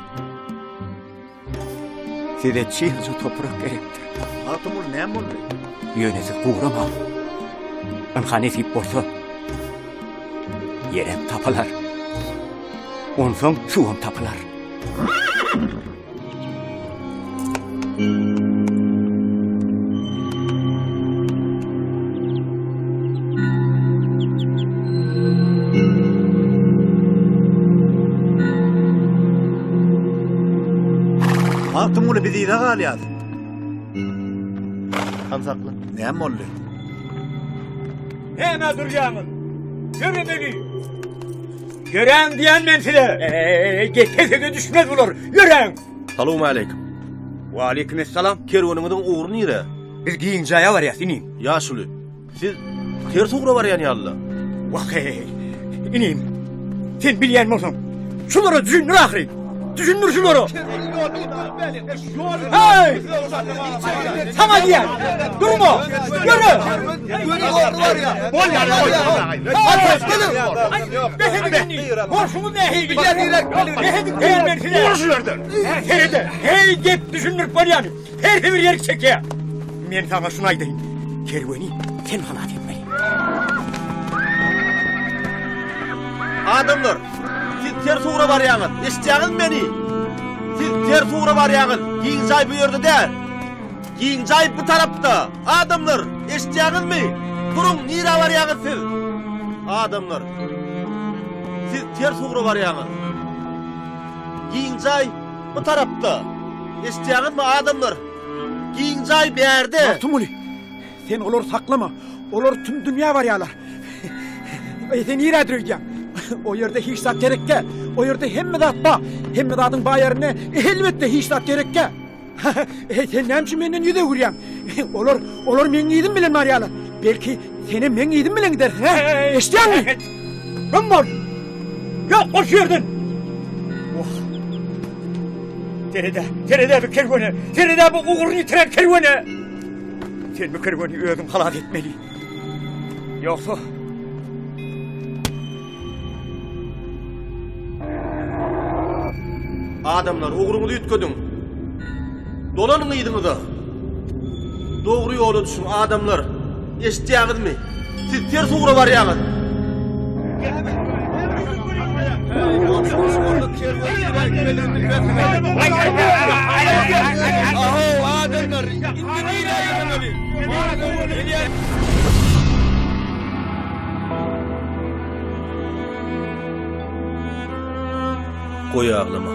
Size çygja toprak gerekdir. Magtymguly näme boldy? Ýöne siz guramaň. Ynha nesip bolsa, ýerem tapylar. Onsoň suwam tapylar. Magtymguly biz yza galýas. Han sakla. Näme boldy? Näme durýaňyz? Ýöremeli. Ýöräň diýen men size. Eý, kesege düşmez bular. Ýöräň. Salowmaleýkim. Waleýkim essalam. Kerweniňiziň ugry nire? Biz giň jaýa barýas, inim. Ýaşuly, Siz ters ugra barýan ýaly-la. Wah-eý, inim, sen bilýän bolsaň, şulara düşündir ahyry. Düşündir şulara. Heý! Saňa diýýän, durma, ýöre! Bolýar, bolýar. Bes ediň indi. Bolşuňyz nähili? Bes ediň diýýän men size. Dur şu ýerden. Serede, heý gep düşündirip bolýany. Hersi bir ýerik çekýär. Men saňa şuny aýdaýyn. Kerweni sen halas etmeli. Adamlar, siz ters ugra barýaňyz. Eşitýäňizmi meni? Siz ters ugra barýaňyz. Giň jaý bu ýerde däl. Giň jaý bu tarapda. Adamlar, eşitýäňizmi? Duruň, nirä barýaňyz siz? Adamlar, siz ters ugra barýaňyz. Giň jaý bu tarapda. Eşitýäňizmi, adamlar? Giň jaý bärde. Magtymguly, sen olary saklama. Olar tüm dünýä barýarlar. Eý, sen nirädir öýdýäň? O ýerde hiç zat gerek däl. O ýerde hemme zat bar. Hemme zadyň bar ýerinde elbetde hiç zat gerek däl. Eý, sen näme üçin menden ýüz öwürýäň? Olar, olar meň yzym bilen barýarlar. Belki, senem meň yzym bilen gidersiň, hä? Eşidýäňmi? Güm bol! Ýok bol şu ýerden! Wah! Sered-ä, sered-ä bu kerwene! Sered-ä bu ugruny ýitiren kerwene! Sen bu kerweni özüň halas etmeli. Ýogsa... Adamlar, ugruňyzy üýtgediň. Dolanyň yzyňyza. Dogry ýola düşüň, adamlar. Eşitýäňizmi? Siz ters ugra barýaňyz. Ahow, adamlar, indi nirä ýöremeli? Goý aglama.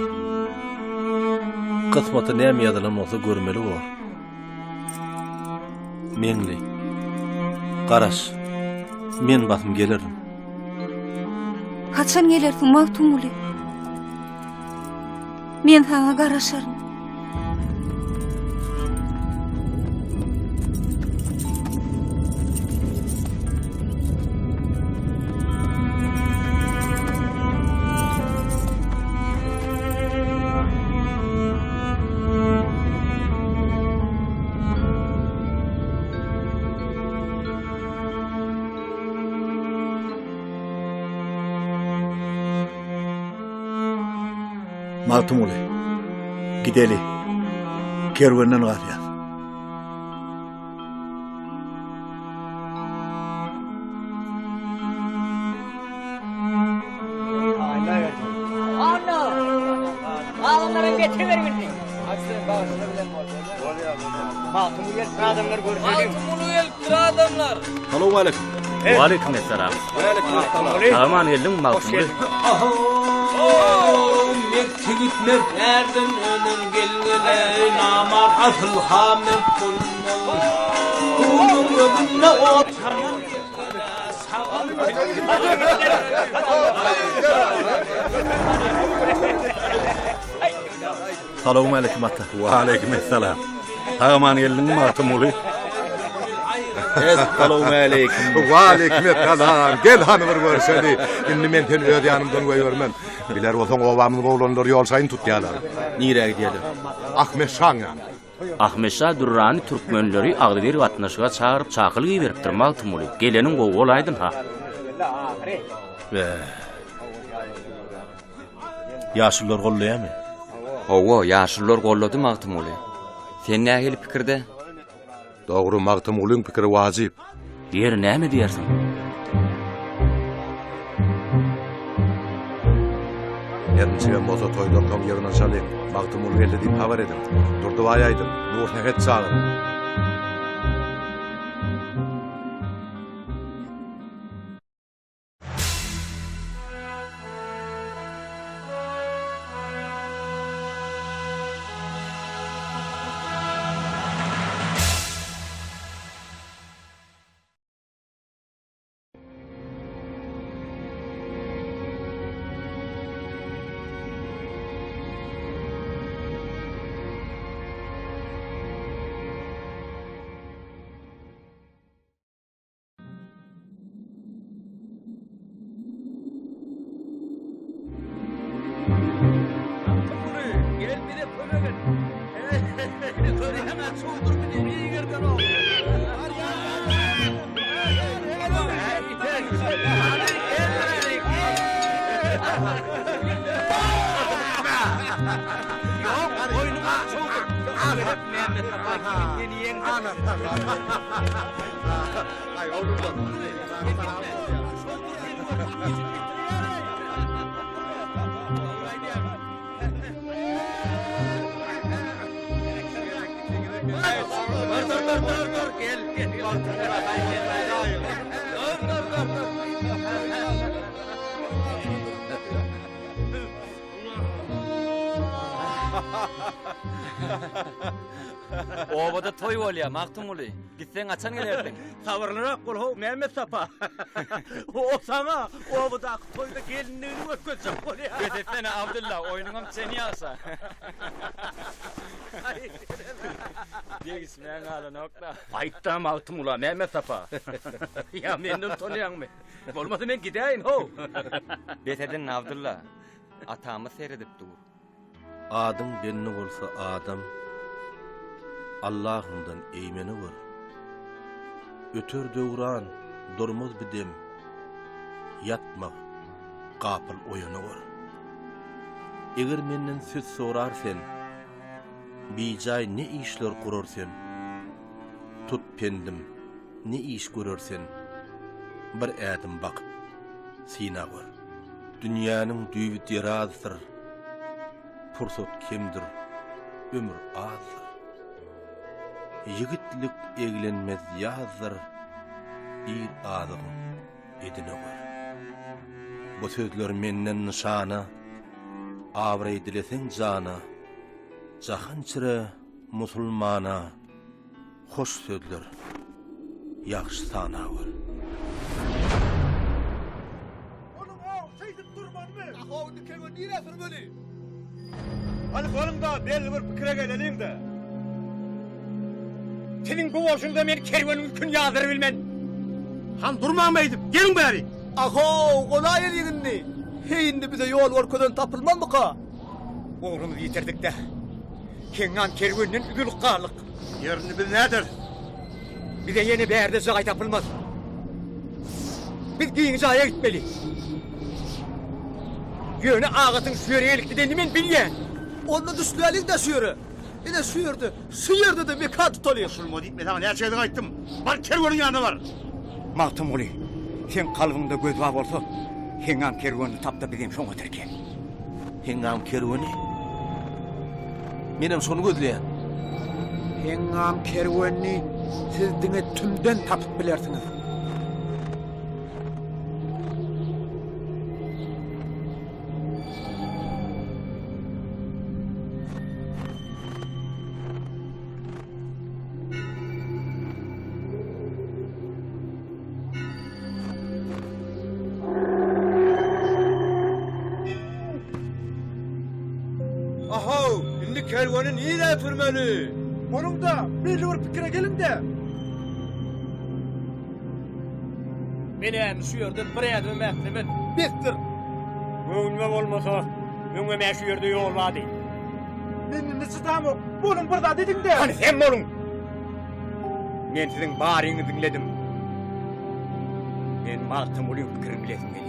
Kysmata näme ýazylan bolsa görmeli bor. Meňli. Garaş. Men basym gelerin. Haçan gelersiň Magtymguly? Men saňa garaşaryn. Magtymguly, gideli. Kerwenden galýas. Anna! Adamlara getiber bildi. Magtymguly gelipdir adamlar görüşelim. Magtymguly gelipdir adamlar. Salowmaleýkim. Waleýkim essalam. Aman geldiň Magtymguly. Mert ýigit mert ärden önen gelgele namart asyl ha mert bolmaz. Onuň özünde ot Salowmaleýkim ata. Waleýkim essalam. Sag-aman geldiňmi Magtymguly? Essalowmaleýkim. Waleýkim essalam. Gel hany bir görşeli. Indi men seni öz ýanymdan goýbermen. Biler bolsaň obamyzyň oglanlary ýol şaýyny tutýarlar. Nirä gidýärler? Ahmet şaň ýanyna. Ahmet şa Dürrany türkmenleri agzybir gatnaşyga çagyryp çakylyk iberipdir Magtymguly. Geleniň gowy bolaýdyn-ha. Bäh. Ýaşulular gollaýarmy? Hawa, ýaşulular gollady Magtymguly. Sen nähili pikirde? Dogry, Magtymgulyň pikiri wajyp. Ýeri näme diýersiň? Her niçigem bolsa toýdan soň ýygnanyşalyň. Magtymguly geldi diýip habar ediň. Durdybaýa aýdyň, Nursähet çagyryň. Gel bize kömek et. Görýäň-ä, çuwdur bizi bir ýerden o. Ýok, oýnuň aly çuwdur. Mämmet Sapa seni ýeňdi. Obada toý bolýar, Magtymguly. Gitseň haçan gelersiň? Sabyrlyrak bol how, Mämmet Sapa. O saňa obadaky toýda gelinligini görkezjek bolýar. Bes etsene, Abdylla, oýnuňam çeni ýagşa. Degişmäň galanok-da. Aýt-da Magtymgula, Mämmet Sapa. Ýa menden utanýaňmy? Bolmasa men gidäýin, how. Bes edin, Abdylla. Atamyz seredip dur. Adyň belli bolsa adam, Allahyňdan eýmene gör. Öter döwran, durmaz bir dem, Ýatma, gapyl oýana gör. Eger menden söz sorar sen, Bijaý ne işler gurar sen? Tut pendim, ne iş görer sen? Bir ädim bakyp, syna gör. Dünýäniň düýbi derazdyr, Pursat kemdir, ömür azdyr. Ýigitlik eglenmez ýazdyr, Ir azygyň edine gör. Bu sözler menden nyşana, Abraý dileseň jana, Jahan içre musulmana, Hoş sözler, ýagşy sana gör. Şeýdip durmalymy? Ahow indi kerwen nirä sürmeli? Hany boluň-da, belli bir pikire geleliň-dä. Siziň bu bolşuňyza men kerweniň ýüküni ýazdyrybilmen. Han durmaň beýdip, geliň bäri! Ahow, golaýylyk indi. Heý indi bize ýol görkezen tapylmazmyka? Ugrumyzy ýitirdik-dä. Heňňam kerwenden üzülip galdyk. Ýör indi biz näderis? Bize ýene bärde jaý tapylmaz. Biz giň jaýa gitmeli. Ýöne Agatyň şu ýere gelip gidenini men bilýän. Onda düşläliň-dä şu ýere. Ine şu ýerde, şu ýerde-de mekan tutalyň. Goşulma diýip men saňa näçe gezek aýtdym. Bar kerweniň ýanyna bar. Magtymguly, seň kalbyňda göz bar bolsa, Heňňam kerwenini tap-da bizem şoňa tirkel. Heňňam kerweni? Menem şony gözleýän. Heňňam kerwenini siz diňe tümden tapyp bilersiňiz. Ahow, indi kerweni nirä sürmeli? Boluň-da, belli bir pikire geliň-dä. Men indi şu ýerden bir ädimem ätlemen. Besdir. Göwnüme bolmasa, öňem-ä şu ýerde ýol bardy. Men indi çydamok. Boluň bir zat ediň-dä. Hany sen boluň. Men siziň baryňyzy diňledim. Men Magtymgulyň pikirini bilesim gelýär.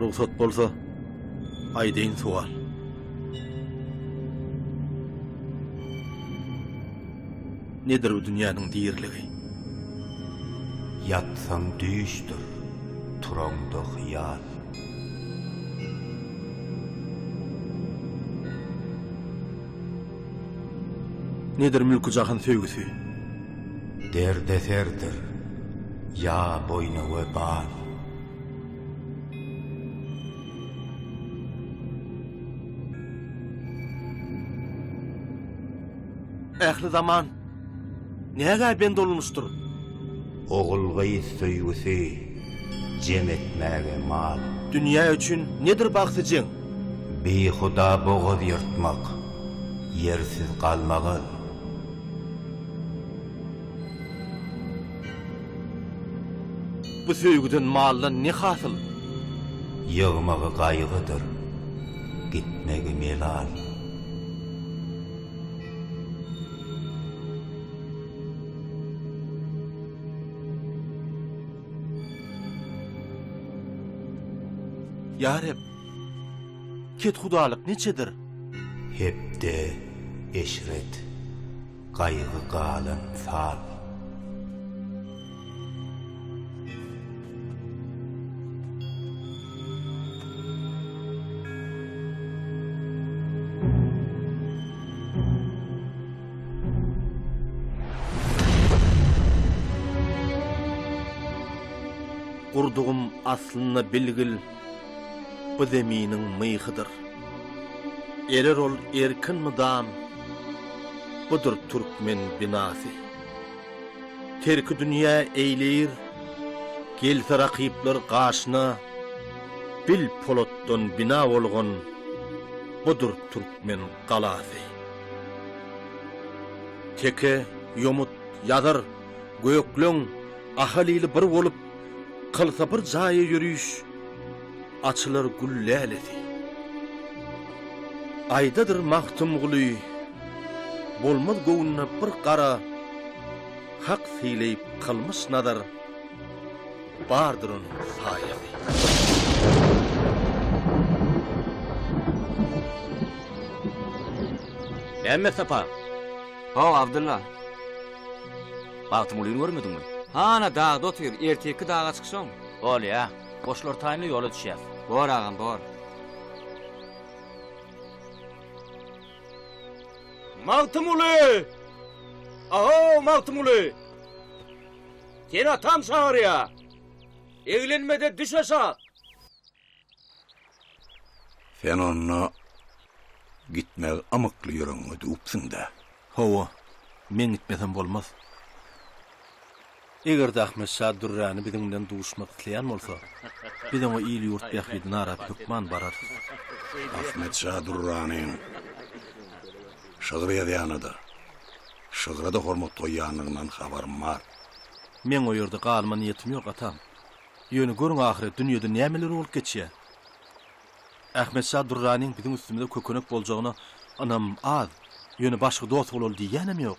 Rugsat bolsa, aýdaýyn sowal. Nedir bu dünýäniň diriligi? Ýatsaň düýşdür, turaňda hyýal. Nedir mülki-jahan söýgüsi? Derdeserdir, ýa boýna webal. Ähli zaman nägä bend olunmuşdyr? Ogul-gyz söýgüsi jem etmäge mal. Dünýä üçin nedir bagty jeň? Bihuda bogaz ýyrtmak, ýersiz galmagal. Bu söýgüden maldan ne hasyl? Ýygmagy gaýgydyr, gitmegi melal. Ýa Reb, kethudalyk niçedir? Hepde, eşret, gaýgy galan sal. gurdugym aslynda bilgil, bu zeminiň myhydyr. Erer ol erkin mydam, budur türkmen binasy. Terki dünýä eýleýir, gelse rakyplar gaşyna, bil polatdan bina bolgan, budur türkmen galasy. Teke, ýomut, ýazyr, gökleň, ahal ili bir bolup, kylsa bir jaýa ýöriş, açylar gül lälesi. Aýdadyr Magtymguly, bolmaz göwnüne bir gara, Hak sylaýyp kylmyş nazar, bardyr onuň saýasy. Mämmet Sapa! Haw, Abdylla. Magtymgulyny görmediňmi? Hana, dagda otyr, ertirki daga çykşaň. Bolýa. Goşlar taýynla ýola düşýäs. Bor agam, bor. Magtymguly! Ahow, Magtymguly! Seni atam çagyrýa. Eglenme-de düş aşak! Sen onda gitmegi ymykly ýüregiňe düwüpsiň-dä? Hawa, meň gitmesem bolmaz. Eger-de Ahmet şa Dürräni biziň bilen duşmak isleýän bolsa, biz oňa il-ýurt bähbidini arap hökman bararys. Ahmet şa Dürräniň şygyr ýazýana-da, şygra-da hormat goýýandygyndan habarym bar. Meň o ýerde galma niýetim ýok, atam. Ýöne görüň ahyry dünýede nämeler bolup geçýär. Ahmet şa Dürranyň biziň üstümize kökenek boljagyna ynamym az. Ýöne başga dost bolaly diýýänem ýok.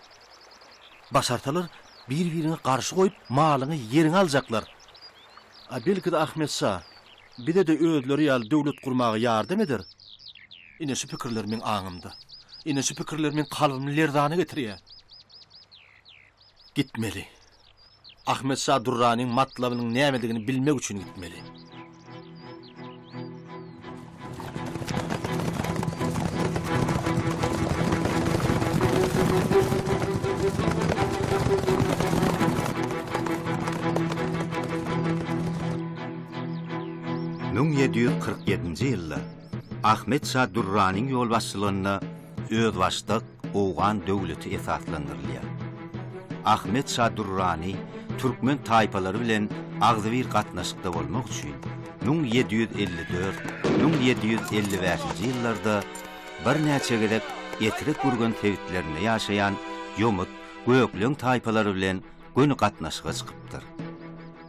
Başarsalar bir-biriňi garşy goýup malyňy ýeriňi aljaklar. A belki-de Ahmet şa bize-de özleri ýaly döwlet gurmaga ýardam eder. Ine şu pikirler meň aňymda. Ine şu pikirler meň kalbymy lerzana getirýär. Gitmeli. Ahmet şa Durranyň matlabynyň nämedigini bilmek üçin gitmeli. ...1747-nji ýylda Ahmet şa Durranyň ýolbaşçylygynda özbaşdak owgan döwleti esaslandyrylýar. Ahmet şa Durrany türkmen taýpalary bilen agzybir gatnaşykda bolmak üçin 1754, 1755-nji ýyllarda birnäçe gezek Etrek-Gürgen sebitlerinde ýaşaýan ýomut, gökleň taýpalary bilen göni gatnaşyga çykypdyr.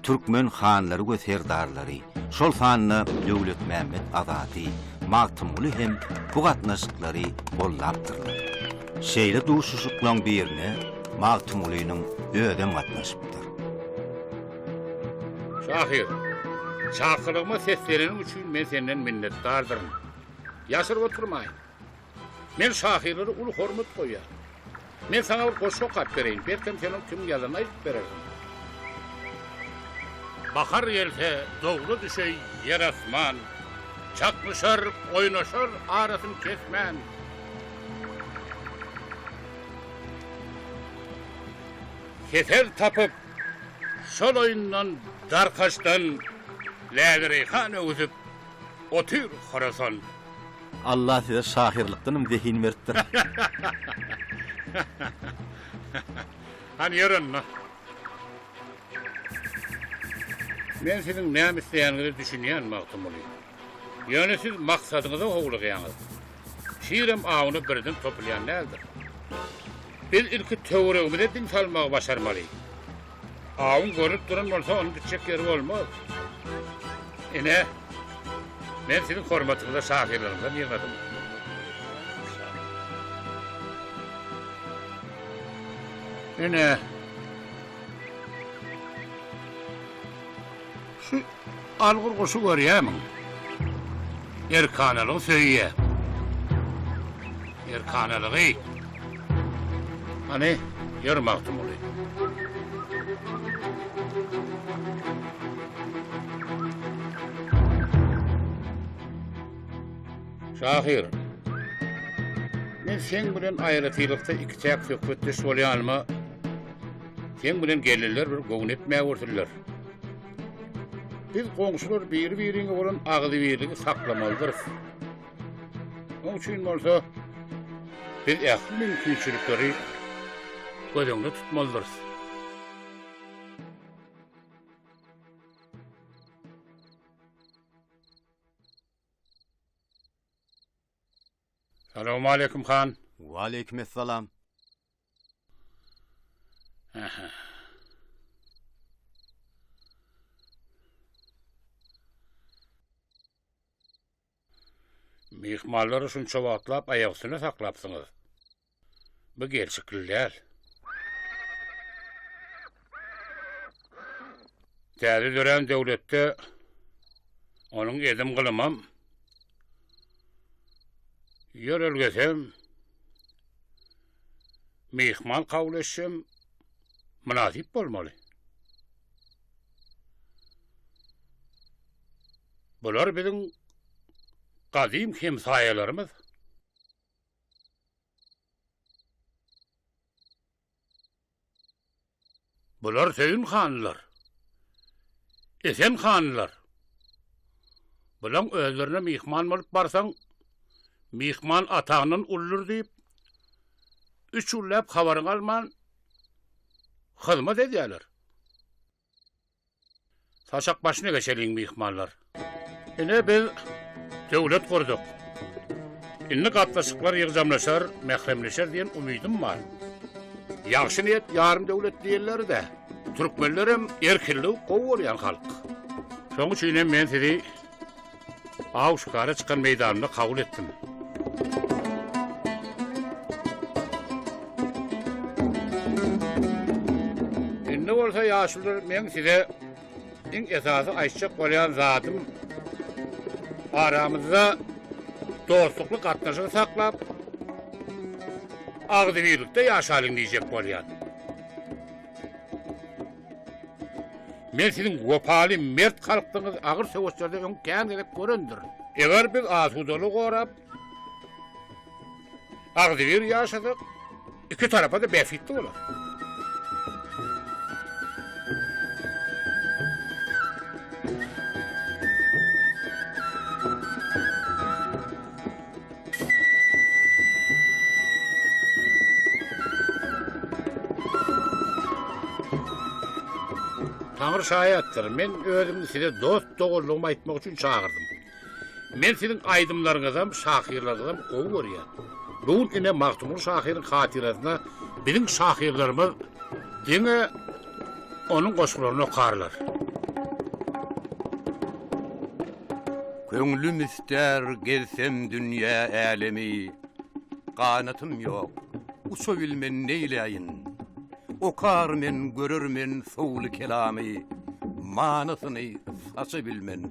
Türkmen hanlary we serdarlary, şol sanda Döwletmämmet Azady, Magtymguly hem bu gatnaşyklary goldapdyrlar. Şeýle duşuşyklaň birine Magtymgulynyň özem gatnaşypdyr. Şahyr, çakylygyma sesleneniň üçin men senden minnetdardyryn. Ýaşyryp oturmaýyn. Men şahyrlara uly hormat goýýan. Men saňa bir goşgy okap bereýin, belkem sen ony kimiň ýazanyny aýdyp berersiň. Bahar gelse, dowla düşeý ýer-asman, Çaknyşar, oýnaşar arasyn kesmän. Hesel tapyp, şol oýundan, darkaşdan Läle-reýhan öwüsip otyr Horasan. Allah size şahyrlykdanam zehin beripdir. Hany ýör onda. Men siziň näme isleýäniňize düşünýän, Magtymguly. Ýöne siz maksadyňyza howlugýaňyz. Şirem awuna birden topulýan däldir. Biz ilki töweregimize diň salmagy başarmaly. Awuň görnüp duran bolsa, onuň gitjek ýeri bolmaz. Ine, men siziň hormatyňyza şahyrlaryňyzdan ýygnadym. Ine, şu algyr guşy görýärmiň? Erkanalygy söýýär. Erkanalygy. Hany, ýör Magtymguly. Şahyr, men seň bilen aýratylykda ikiçäk söhbetdeş bolýanyma seň bilen gelinler bir göwün etmäge görsünler. Biz goňşular biri-biriňe bolan agzybirligi saklamalydyrys. Oň üçin bolsa biz ähli mümkinçilikleri göz öňünde tutmalydyrys. Salowmaleýkim han. Waleýkim essalam. Aha. Myhmanlary şunça wagtlap aýak üstünde saklapsyňyz. Bu gelşikli däl. Täze dörän döwletde onuň edim-gylymam, ýörelgesem, myhman kabul edişem mynasyp bolmaly. Bular biziň gadym hemsaýalarymyz. Bular Söýün hanlar, Esen hanlar. Bulaň özlerine myhman bolup barsaň, myhman ataňdan uludyr diýip, üç günläp habaryňy alman, hyzmat edýärler. Saçak başyna geçeliň myhmanlar. Ine biz döwlet gurduk. Indi gatnaşyklar ýygjamlaşar, mähremleşer diýen umydym bar. Ýagşy niýet ýarym döwlet diýenleri-de. Türkmenlerem erkinligi gowy görýän halk. Şoň üçinem men sizi aw-şikara çykan meýdanymda kabul etdim. Indi bolsa ýaşulular meň size iň esasy aýtjak bolýan zadym aramyzda dostlukly gatnaşygy saklap, agzybirlikde ýaşalyň diýjek bolýan. Men siziň wepaly, mert halkdygyňyzy agyr söweşlerde öň kän gezek görendirin. Eger biz asudalygy gorap, agzybir ýaşasak, iki tarapa-da bähbitli bolar. Taňry şaýatdyr, men özümi size dost-doganlygymy aýtmak üçin çagyrdym. Men siziň aýdymlaryňyzam, şahyrlaryňyzam gowy görýän. Bu gün ine Magtymguly şahyryň hatyrasyna biziň şahyrlarymyz diňe onuň goşgularyny okarlar. Köňlüm istär gezsem dünýä älemi, Ganatym ýok, uçabilmen neýläýin. Okar men, görer men sowly kelamy, Manysyny saçabilmen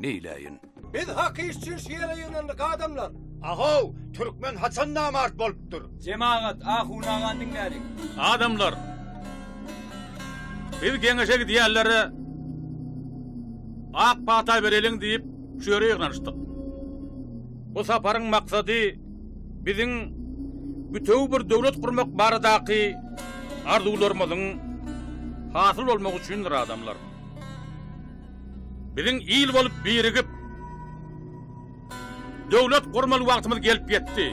neýläýin. Biz hak iş üçin şu ýere ýygnandyk adamlar. Ahow, türkmen haçan namart bolupdyr? Jemagat, ahun agany diňläliň. Adamlar! Biz geňeşe gidýänlere ak pata bereliň diýip, şu ýere ýygnanyşdyk. Bu saparyň maksady biziň bütewi bir döwlet gurmak baradaky arzuwlarymyzyň hasyl bolmagy üçindir, adamlar. Biziň il bolup birigip, döwlet gurmaly wagtymyz gelip ýetdi.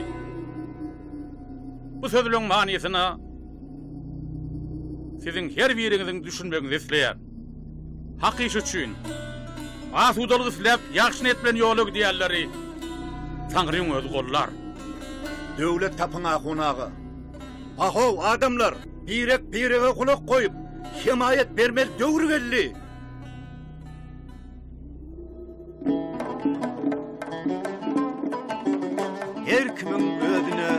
Bu sözleň manysyna siziň her biriňiziň düşünmegiňizi isleýän. Hak iş üçin, asudalyk isläp, ýagşy niýet bilen ýola gidýänleri Taňryň özi gollar. Döwlet tapyň ahun aga. Ahow, adamlar! Birek-birege gulak goýup, hemaýat bermeli döwür geldi. Her kimiň özüne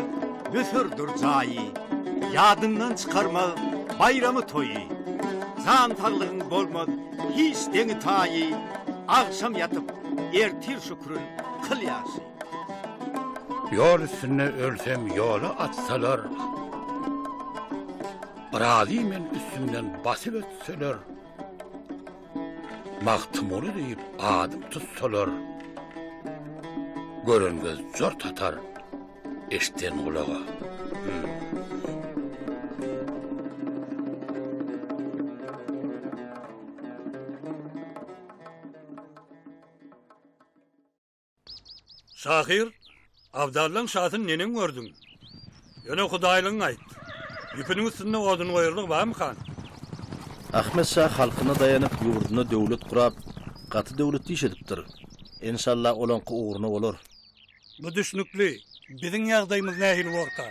Müsürdir jaýy, Ýadyndan çykarmaz baýramy toýy. Jan saglygyň bolmaz hiç deňi taýy, Agşam ýatyp, ertir şükrün kyl ýagşy. Ýol üstünde ölsem ýola atsalar, Razy men üstümden basyp ötseler. Magtymguly diýip adym tutsalar, Gören göz jort atar, eşden gulaga. Hmm. Şahyr, Abdallaň şasyny neneň gördüň? Ýöne hudaýlygyňy aýt. Ýüpüniň üstünde odun goýarlygy barmykan? Ahmet şa halkyna daýanyp ýurdunda döwlet gurap gaty döwletli iş edipdir. Enşalla olaňky ugruna bolar. Bu düşnükli. Biziň ýagdaýymyz nähili borka?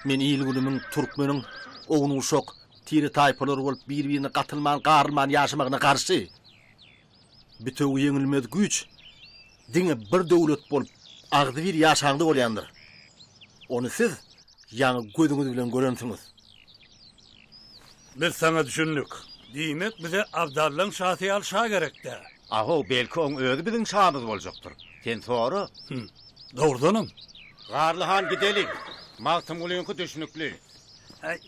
Men il-günümiň, türkmeniň ownuk-uşak, tire-taýpalar bolup bir-birine gatylman, garylman ýaşamagyna garşy. Bitewi ýeňilmez güýç diňe bir döwlet bolup agzybir ýaşaňda bolýandyr. Ony siz ýaňy gözüňiz bilen görensiňiz. Biz saňa düşündik. Diýmek bize Abdallaň şasy ýaly şa gerek-dä. Ahow, belki oň özi biziň şamyz boljakdyr. Sen sora. Hüm, dogrudanam. Garly han gideliň. Magtymgulyňky düşnükli. Äý.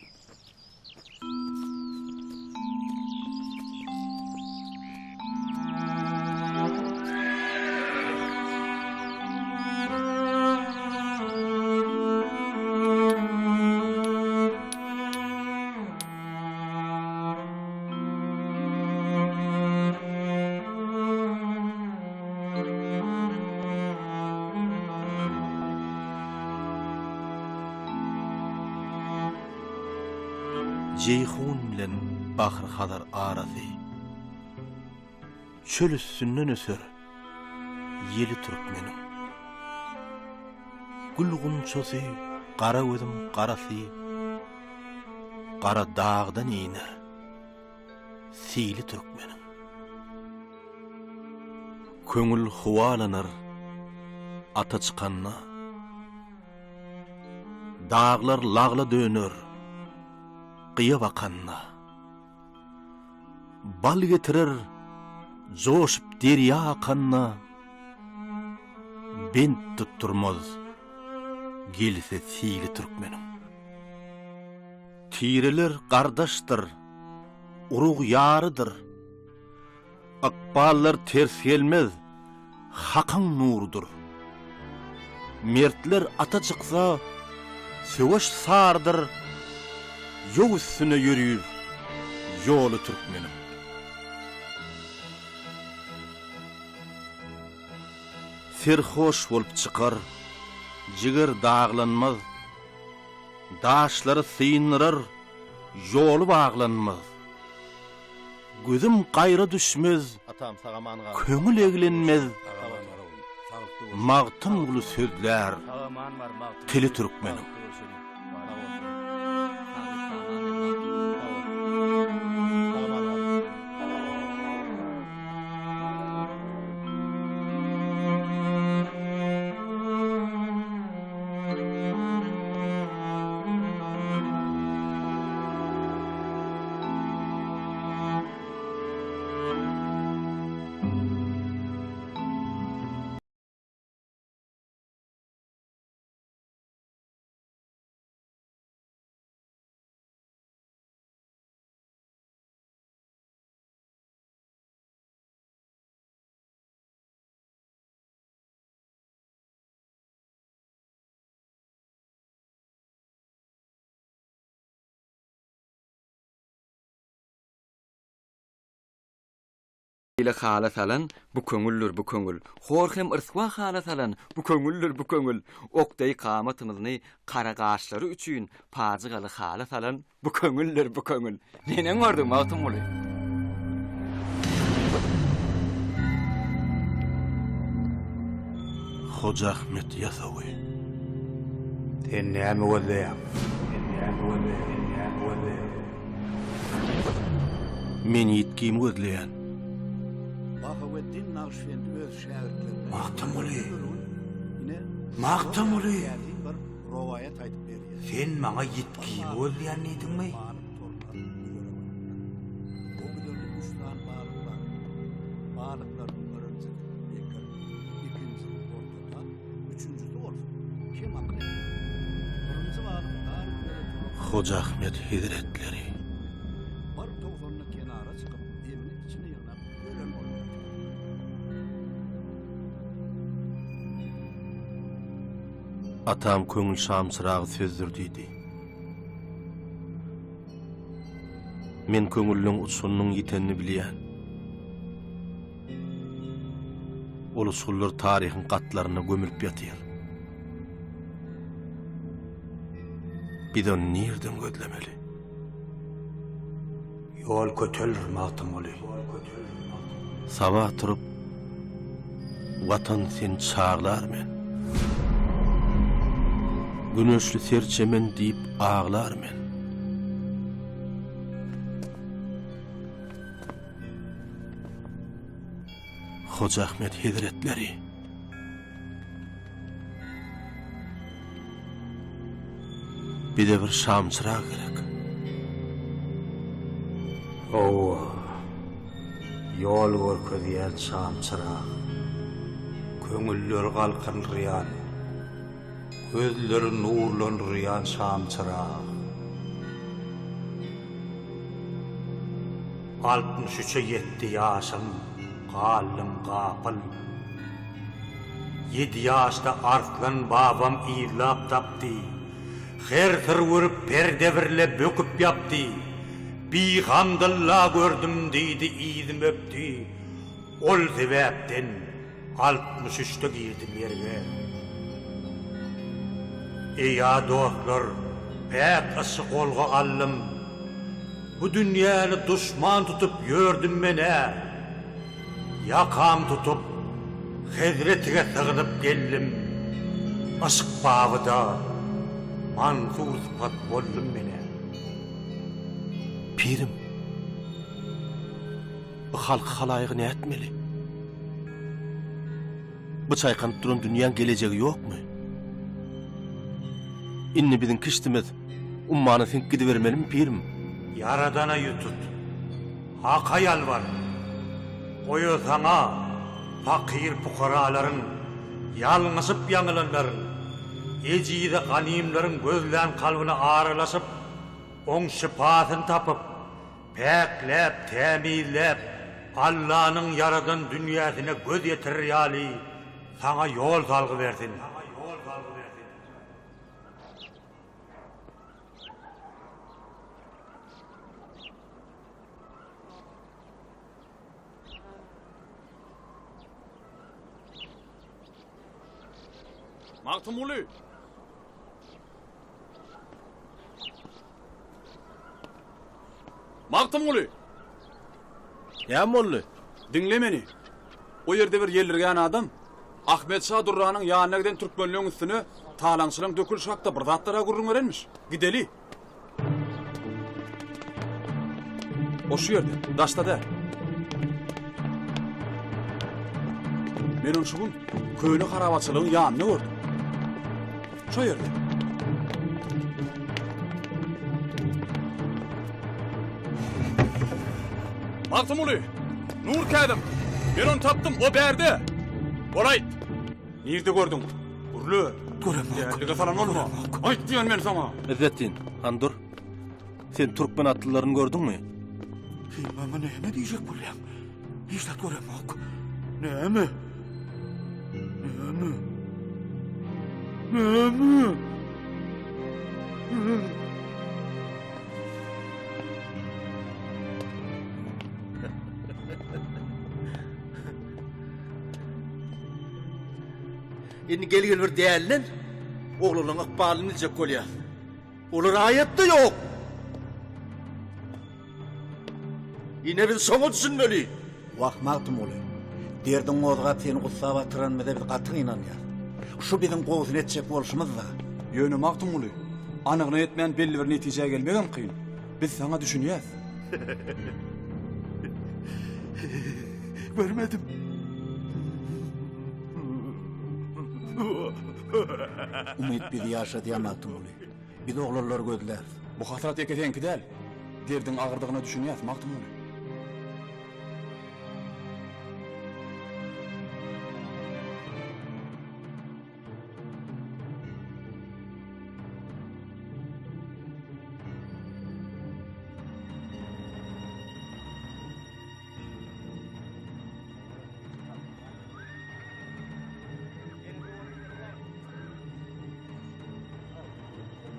Jeýhun bilen Bahry-Hazar arasy, Çöl üstünden öser ýeli türkmeniň. Gül gunçasy gara gözüň garasy, Gara dagdan iner sili türkmeniň. Köňül howalanar ata çykanda. Daglar lagla döner gyýa bakanda. Bal getirer joşup derýa akanda, Bent tutdurmaz gelse sili türkmeniň. Tireler gardaşdyr, urug ýarydyr. Ykballar ters gelmez, Hakyň nurudyr. Mertler ata çyksa, söweş sarydyr, Ýow üstüne ýörir ýoly türkmeniň. Serhoş bolup çykar, jiger daglanmaz, Daşlary syndyrar, ýoly baglanmaz. Gözüm gaýra düşmez, köňül eglenmez, Magtymguly sözlär tili türkmeniň. Beýle hala salan bu köňüldir, bu köňül. Hor hem yrswa hala salan bu köňüldir, bu köňül. Ok deý kamatymyzny gara gaşlary üçin pajygaly hala salan bu köňüldir, bu köňül. Neneň gördüň, Magtymguly? Hoja Ahmet Ýasawy. Sen näme gözleýäň? Sen näme gözleýäň? Sen näme gözleýäň? Men ýitgimi gözleýän. Bahaweddin Nagyşbendi öz şägirtlerine Magtymguly! Ine, Magtymguly! täsin bir rowaýat aýdyp berýär. Sen maňa ýitgimi gözleýän diýdiňmi? O güzerde üç sany balyk bar. Balyklaryň birinjisi bekir, ikinjisi ortata, üçünjisi bolsa kemakyl eken. Birinji balyk dar güzere tozap, Hoja Ahmet hezretleri. Bir towsanda kenara çykyp, demini içine ýygnap, ölen bolup ýatyr. Atam köňül şamçyragy sözdür diýdi. Men köňüllüň uçgunynyň ýitenini bilýän. Ol uçgunlar taryhyň gatlarynda gömülip ýatyr. Biz ony nirden gözlemeli? Ýol köteldir, Magtymguly. Sabah turup, Watan seni çaglar men. Güneşli serçemen diýip aglar men. Hoja Ahmet hezretleri. Bize bir şamçyrag gerek. Hawa, ýol görkezýän şamçyrag. Köňülleri galkyndyrýan, gözleri nurlandyrýan şamçyrag. Altmyş üçe ýetdi ýaşym, galdym gapyl. Ýedi ýaşda Arslan babam yzlap tapdy. Her syr görüp perde birle böküp ýapdy. Bihamdylla gördüm diýdi yzym öpdi. Ol sebäpden Altmyş üçde girdi merge. Eý-a dostlar, päk yşy golga aldym. Bu dünýäni duşman tutup ýördüm men-ä. Ýakam tutup, hezretige sygnyp geldim. Yşk babyda Mansur sypat boldum men-ä. Pirim. Bu halky halaýygy nätmeli? Bu çaýkanyp duran dünýäň gelejegi ýokmy? Indi biziň kişdimiz ummana siňip gidibermelimi, pirim? Ýaradana ýüz tut. Haka ýalbar. Goý o saňa, pakyr-pukaralaryň, ýalňyşyp ýaňylanlaryň, ejize ganymlaryň gözlän kalbyna aralaşyp, oň şypasyny tapyp, Päkläp, tämizläp, Allanyň ýaradan dünýäsine göz ýetirer ýaly saňa ýol salgy bersin. Magtymguly! Magtymguly! Näme boldy? Diňle meni. O ýerde bir ýeldirgän adam Ahmet şa Durranyň ýanyna giden türkmenleň üstüne talaňçylaň dökülişi hakda bir zatlar-a gürrüň berenmiş. Gideli. O şu ýerde, daşda däl. Men ony şu gün köne harabaçylygyň ýanynda gördüm. Şo ýerde. Magtymguly! Nur Käzim! Men ony tapdym, o bärde! Bol aýt! Nirde gördüň? Gürle! Göremok. Dälilige salan bolma. Aýt diýen men saňa! Yzzetdin, han dur. Sen türkmen atlylaryny gördüňmi? Sen maňa näme diýjek bolýaň? Hiç zat göremok. Näme? Näme? Näme? Indi gel-gel bir dälden oglanlaryň ykbalyny biljek bolýas. Olar aýatda ýok. Ine biz şoňa düşünmeli. Wah, Magtymguly, derdiň gozgap seni gussa batyranymyza biz gaty gynanýas. Şu biziň gowusyny etjek bolşumyz-da. Ýöne Magtymguly, anygyna ýetmän belli bir netijä gelmegem kyn. Biz saňa düşünýäs. Görmedim. Umyt bizi ýaşadýar Magtymguly. Biz oglanlary gözläris. Bu hasrat ýeke seňki däl. Derdiň agyrdygyna düşünýäs, Magtymguly.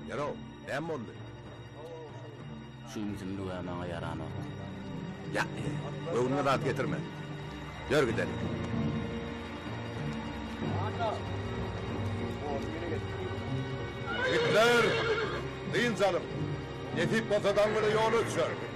Ýerow, näme boldy? Şu ümsümlig-ä maňa ýaranok. Ýa, göwnüňe zat getirme. Ýör gidelim. Ýigitler, dynç alyň. Nesip bolsa daň bile ýola düşeris.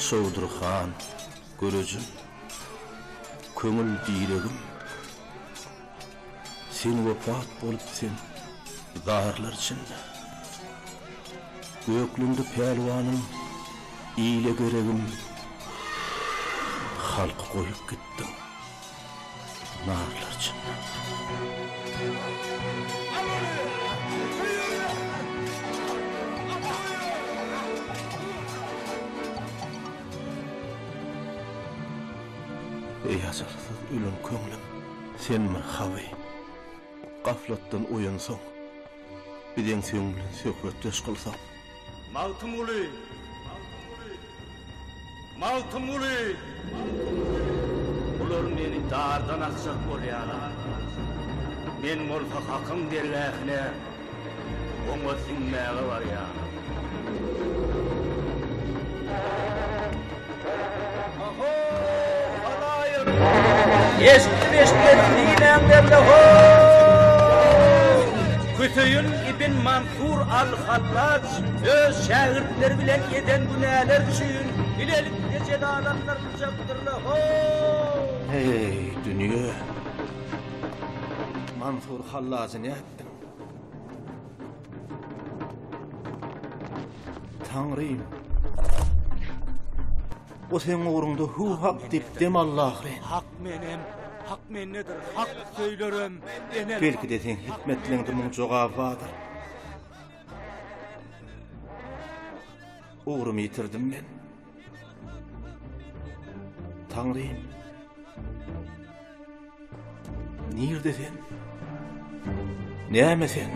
Çowdur han, görejim, köňül diregim, Sen wepat bolup sen zarlar içinde. Gökleňde pälwanym, ile geregim, Halky goýup gitdiň narlar içinde. Eý ajalsyz ölen köňlüm, sen bir haby. Gaflatdan oýansaň, bizeň seň bilen söhbetdeş kylsaň. Magtymguly! Magtymguly! Bular meni dardan asjak bolýarlar. Men bolsa Hakyň dergähine oňa siňmäge barýan. Eşitdim eşitmedim diýmäňlerle how! Hüseýin ibn Mansur al-Hallaç öz şägirtleri bilen eden günäleri üçin bilelikde jezalandyryljakdyrla how! Eý, dünýe! Mansur Hallajy nätdiň? Taňrym! O seň ugruňda hüw hak diýip dem aldy ahyryn. Hak menem, hak mendedir, hak söýlerem, enel. Belki-de seň hikmetleňde muň jogaby bardyr. Ugrumy ýitirdim men. Taňrym! Nirde sen? Näme sen?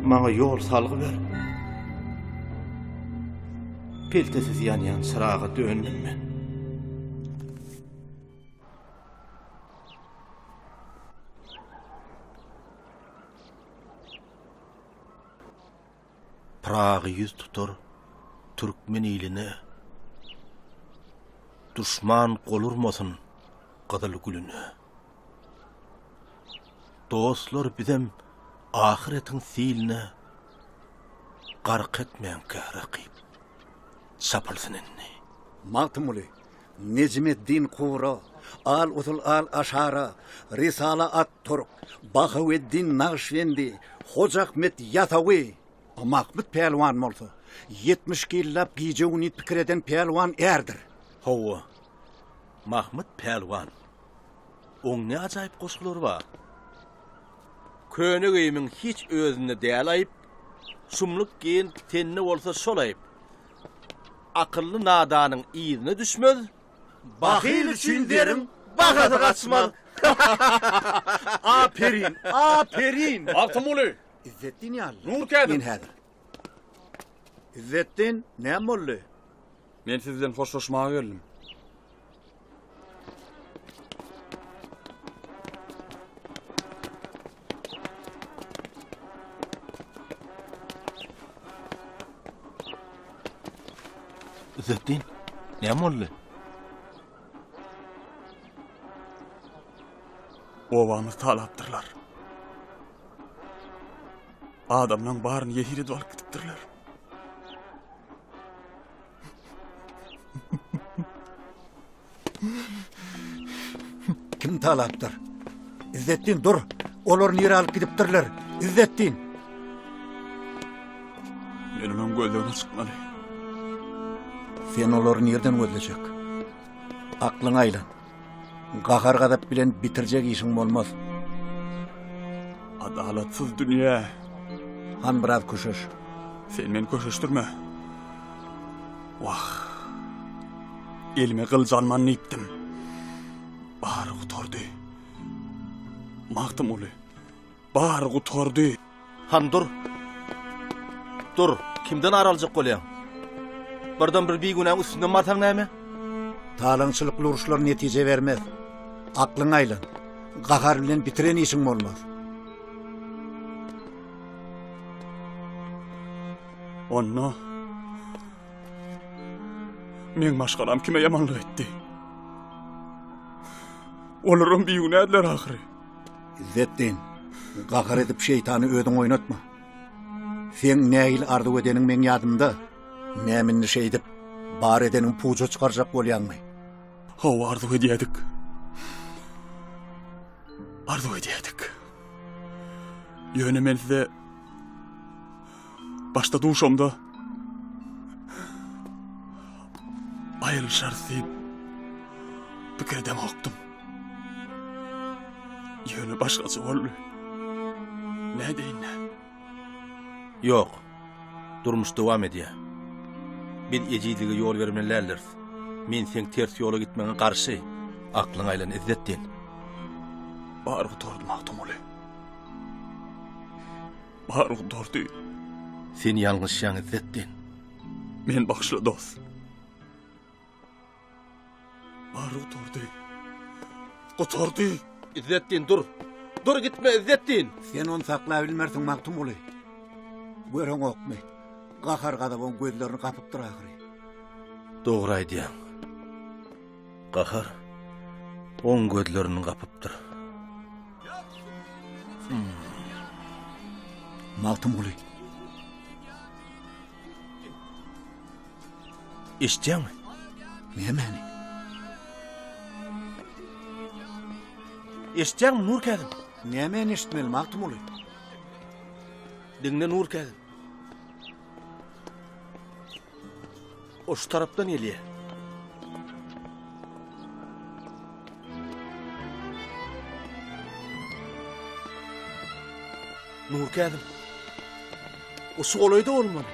Maňa ýol salgy ber. Peltesiz ýanýan çyraga döndüm men. Pyragy ýüz tutar türkmen iline, Duşman gol urmasyn gyzyl gülüne. Dostlar bizem ahyretiň siline Gark etmäňkä rakyp çapylsyn indi. Magtymguly, Nejmeddin Kubra, Al Usul al Aşara, Risala at Türk, Bahaweddin Nagyşbendi, Hoja Ahmet Ýasawy, Mahmyt pälwan bolsa, 72 ýyllap gije-gündiz pikir eden pälwan ärdir. Hawa, Mahmyt pälwan. Oň ne ajaýyp goşgulary bar. Köne geýimiň hiç özünde däl aýyp, Şumluk geýen tende bolsa şol aýyp. Akylly nadanyň yzyna düşmez. Bahyl üçin zeriň bahasy gaçmaz. Aperin, aperin! Magtymguly! Izzetdin ýaly. Nur kädir. Men häzir. Izzetdin, näme boldy? Men siz bilen hoşlaşmaga geldim. Izzetdin, näme boldy? Obamyzy talapdyrlar. Adamlaň baryny ýesir edip alyp gidipdirler. Kim talapdyr? Izzetdin dur. Olar nirä alyp gidipdirler? Izzetdin. Men onuň gözlegine çykmaly. Sen olary nirden gözlejek? Aklyňa aýlan. Gahar-gazap bilen bitirjek işiň bolmaz. Adalatsyz dünýä. Han biraz köşeş. Sen meni köşeşdirme. Wah. Elime gylyç alman diýipdim. Bary gutardy. Magtymguly. Bary gutardy. Han dur. Dur, kimden ar aljak bolýaň? Birden bir bigünäň üstünden barsaň näme? Talaňçylykly uruşlar netije bermez. Aklyňa aýlan. Gahar bilen bitiren işiň bolmaz. Onda meň maşgalam kime ýamanlyk etdi? Olaram bigünädiler ahyry. Izzetdin, gahar edip şeýtany özüň oýnatma. Seň nähili arzuw edeniň meň ýadymda. Näme indi şeýdip, bar edeniňi puja çykarjak bolýaňmy? Hawa, arzuw edýädik. Arzuw edýädik. Ýöne men size başda duşamda aýrylyşarys diýip pikir edemokdym. Ýöne başgaça boldy. Nädeýin-dä? Ýok. Durmuş dowam edýär. Biz ejizlige ýol bermeli däldiris. Men seň ters ýola gitmegiňe garşy. Aklyňa aýlan, Izzetdin. Bary gutardy, Magtymguly. Bary gutardy. Sen ýalňyşýaň, Izzetdin. Meni bagyşla, dost. Bary gutardy. Gutardy. Izzetdin dur. Dur gitme Izzetdin. Sen ony saklabilmersiň Magtymguly. Göreňokmy? Gahar gazap oň gözlerini gapypdyr ahyry. Dogry aýdýaň. Gahar oň gözlerini gapypdyr. Hmm. Magtymguly. Eşitýäňmi? Nämäni? Eşitýäňmi Nur Käzim? Nämäni eşitmeli Magtymguly? Diňle Nur Käzim. O şu tarapdan gelýär. Nur Käzim. O şu golaýda bolmaly.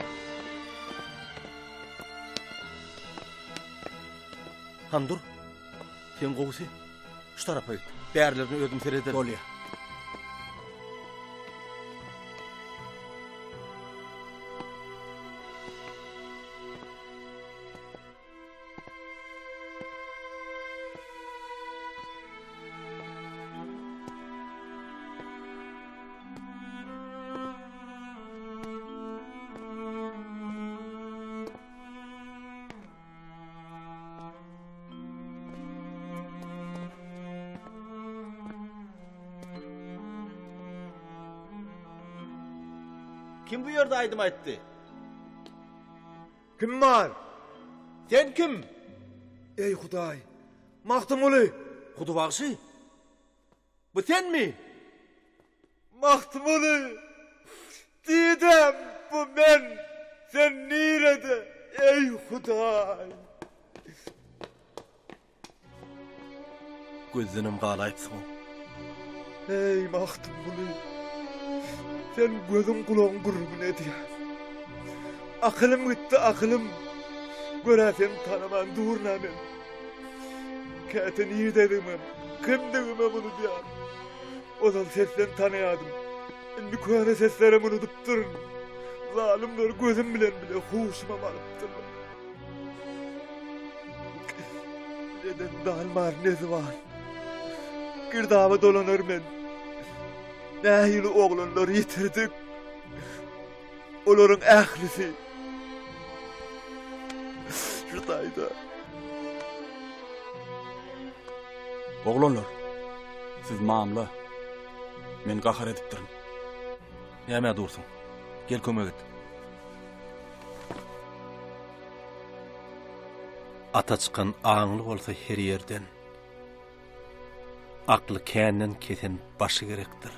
Han dur. Sen gowusy şu tarapa git. Bärlerine özüm serederin. Bolýar. Kim bu ýerde aýdym aýtdy? Kim bar? Sen kim? Eý Hudaý! Magtymguly! Hudy bagşy! Bu senmi? Magtymguly! Didem, bu men! Sen nirede? Eý Hudaý! Gözdenem galaýypsyň-ow. Eý, Magtymguly! Sen gözüň gulagyň gürrüňini edýäň. Akylym gitdi, akylym! Gör-ä seni tanaman durun-a men. Käte nirededigimem, kimdigimem unudýan. Ozal sesden tanaýadym. Indi köne seslerem unudypdyryn. Zalymlar gözüm bilen bile huşumam alypdyrlar. Neden dalmar ne zyban. Girdaba dolanar men. Nähili oglanlary ýitirdik. Olaryň ählisi şu taýda. Oglanlar, siz mamla. Men gahar edipdirin. Nämä dursuň? Gel kömek et. Ata çykan aňly bolsa her ýerden. Akly känden kesen başy gerekdir.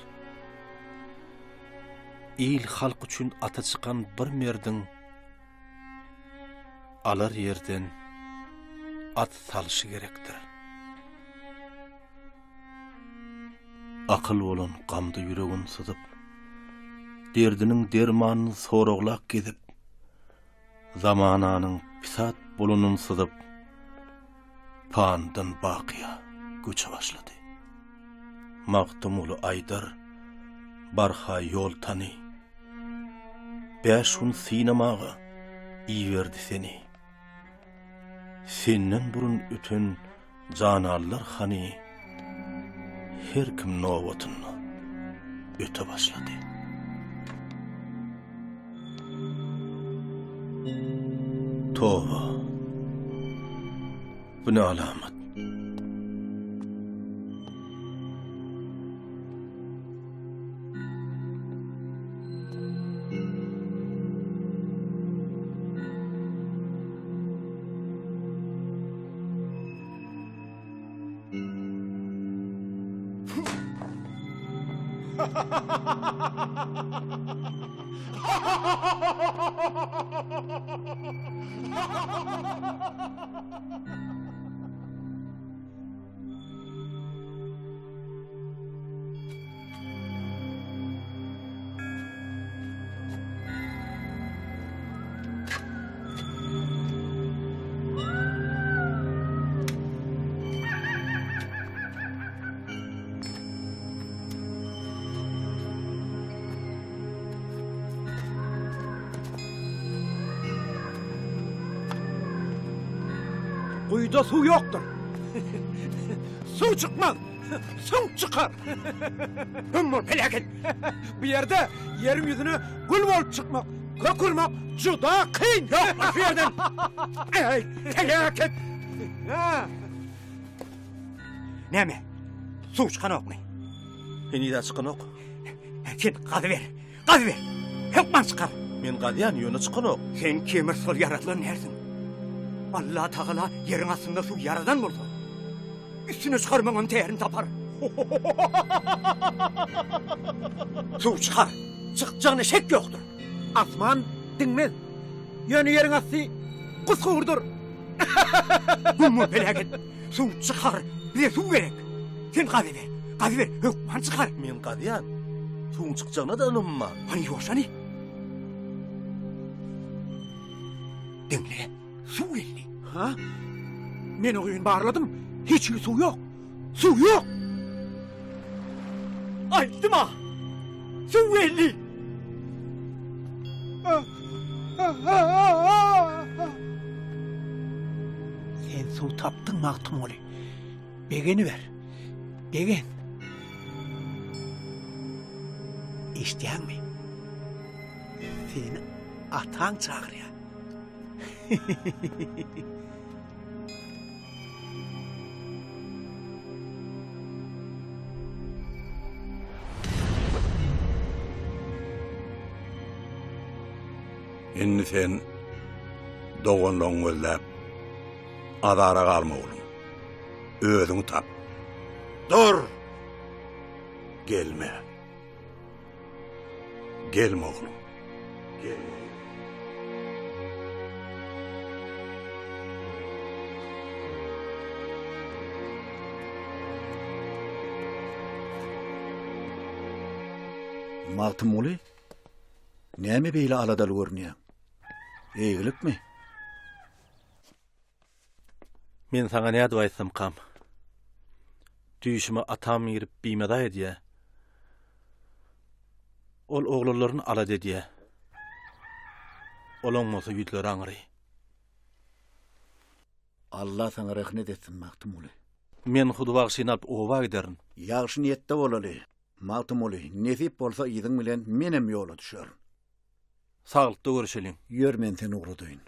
Il halk üçin ata çykan bir merdiň alar ýerden at salyşy gerekdir. Akyl bolan gamda ýüregin syzyp. Derdiniň dermanyny soraglap gezip, Zamananyň pisat bulunyny syzyp, Panydan bakyýa göçe başlady. Magtymguly aýdar, barha ýol tany, Bäş gün synamaga iberdi seni. Senden burun öten jananlar hany, Her kim nobatynda öte başlady. Toba! Bu ne alamat? Guýuda suw ýokdur. Suw çykmaz. Süňk çykar. Hüm bol peläket. Bu ýerde ýeriň ýüzüne gül bolup çykmak, kök urmak juda kyn. Ýok bol şu ýerden. Eý, peläket. Näme? Suw çykanokmy? Heniz-ä çykanok. Sen gazyber. Gazyber! Hökman çykar! Men gazýan, ýöne çykanok. Sen kemir sol ýaradylan dälsiň. Allatagala ýeriň astynda suw ýaradan bolsa, üstüne çykarmagyňam tärini tapar. Suw çykar! Çykjagyna şek ýokdur. Asman diňmez. Ýöne ýeriň asty gusgurdyr. Güm bol peläket! Suw çykar! Bize suw gerek! Sen gazyber! Gazyber! Hökman çykar! Men gazýan. Suwuň çykjagyna-da ynamym bar. Hany ýuwaş hany. Diňle, suw geldi. Ha? Men o guýyny barladym. Hiç hili suw ýok. Suw ýok! Aýtdym-a! Suw geldi! Sen suw tapdyň, Magtymguly. Begeniber. Begen. Eşidýäňmi? Seni ataň çagyrýar. Indi sen doganlaryňy gözläp azara galma oglum. Özüňi tap. Dur! Gelme. Gelme oglum. Gelme. Magtymguly, näme beýle aladaly görünýäň? Eýgilikmi? Men saňa nädip aýtsamkam? Düýşüme atam girip bimeza edýä. Ol oglanlaryny alada edýä. Olaň bolsa ýüzleri aňry. Alla saňa rehnet etsin, Magtymguly. Men Hudy bagşyny alyp oba giderin. Ýagşy niýetde bolaly, Magtymguly, nesip bolsa yzyň bilen menem ýola düşerin. Saglykda görüşeliň. Ýör men seni ugradaýyn.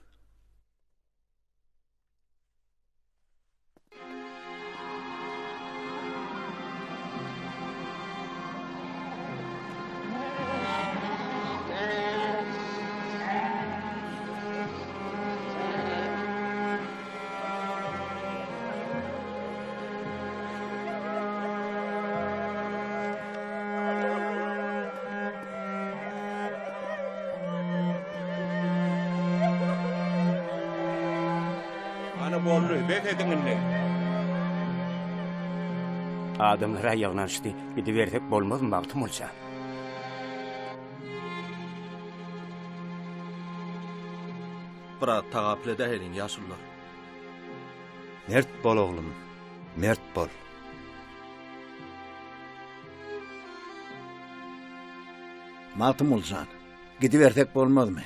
Hany boldy, bes ediň indi. Adamlar-a ýygnanyşdy, gidibersek bolmazmy Magtymgulja? Biraz tagapyl edäýeliň, ýaşulular. Mert bol oglum, mert bol. Magtymguly jan, gidibersek bolmazmy?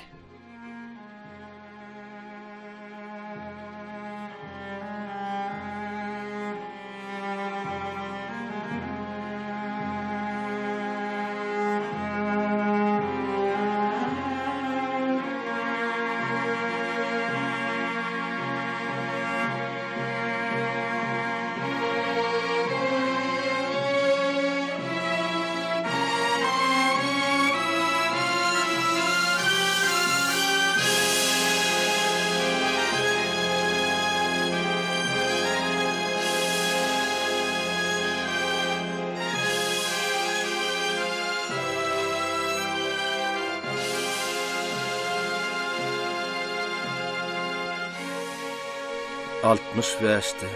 65-de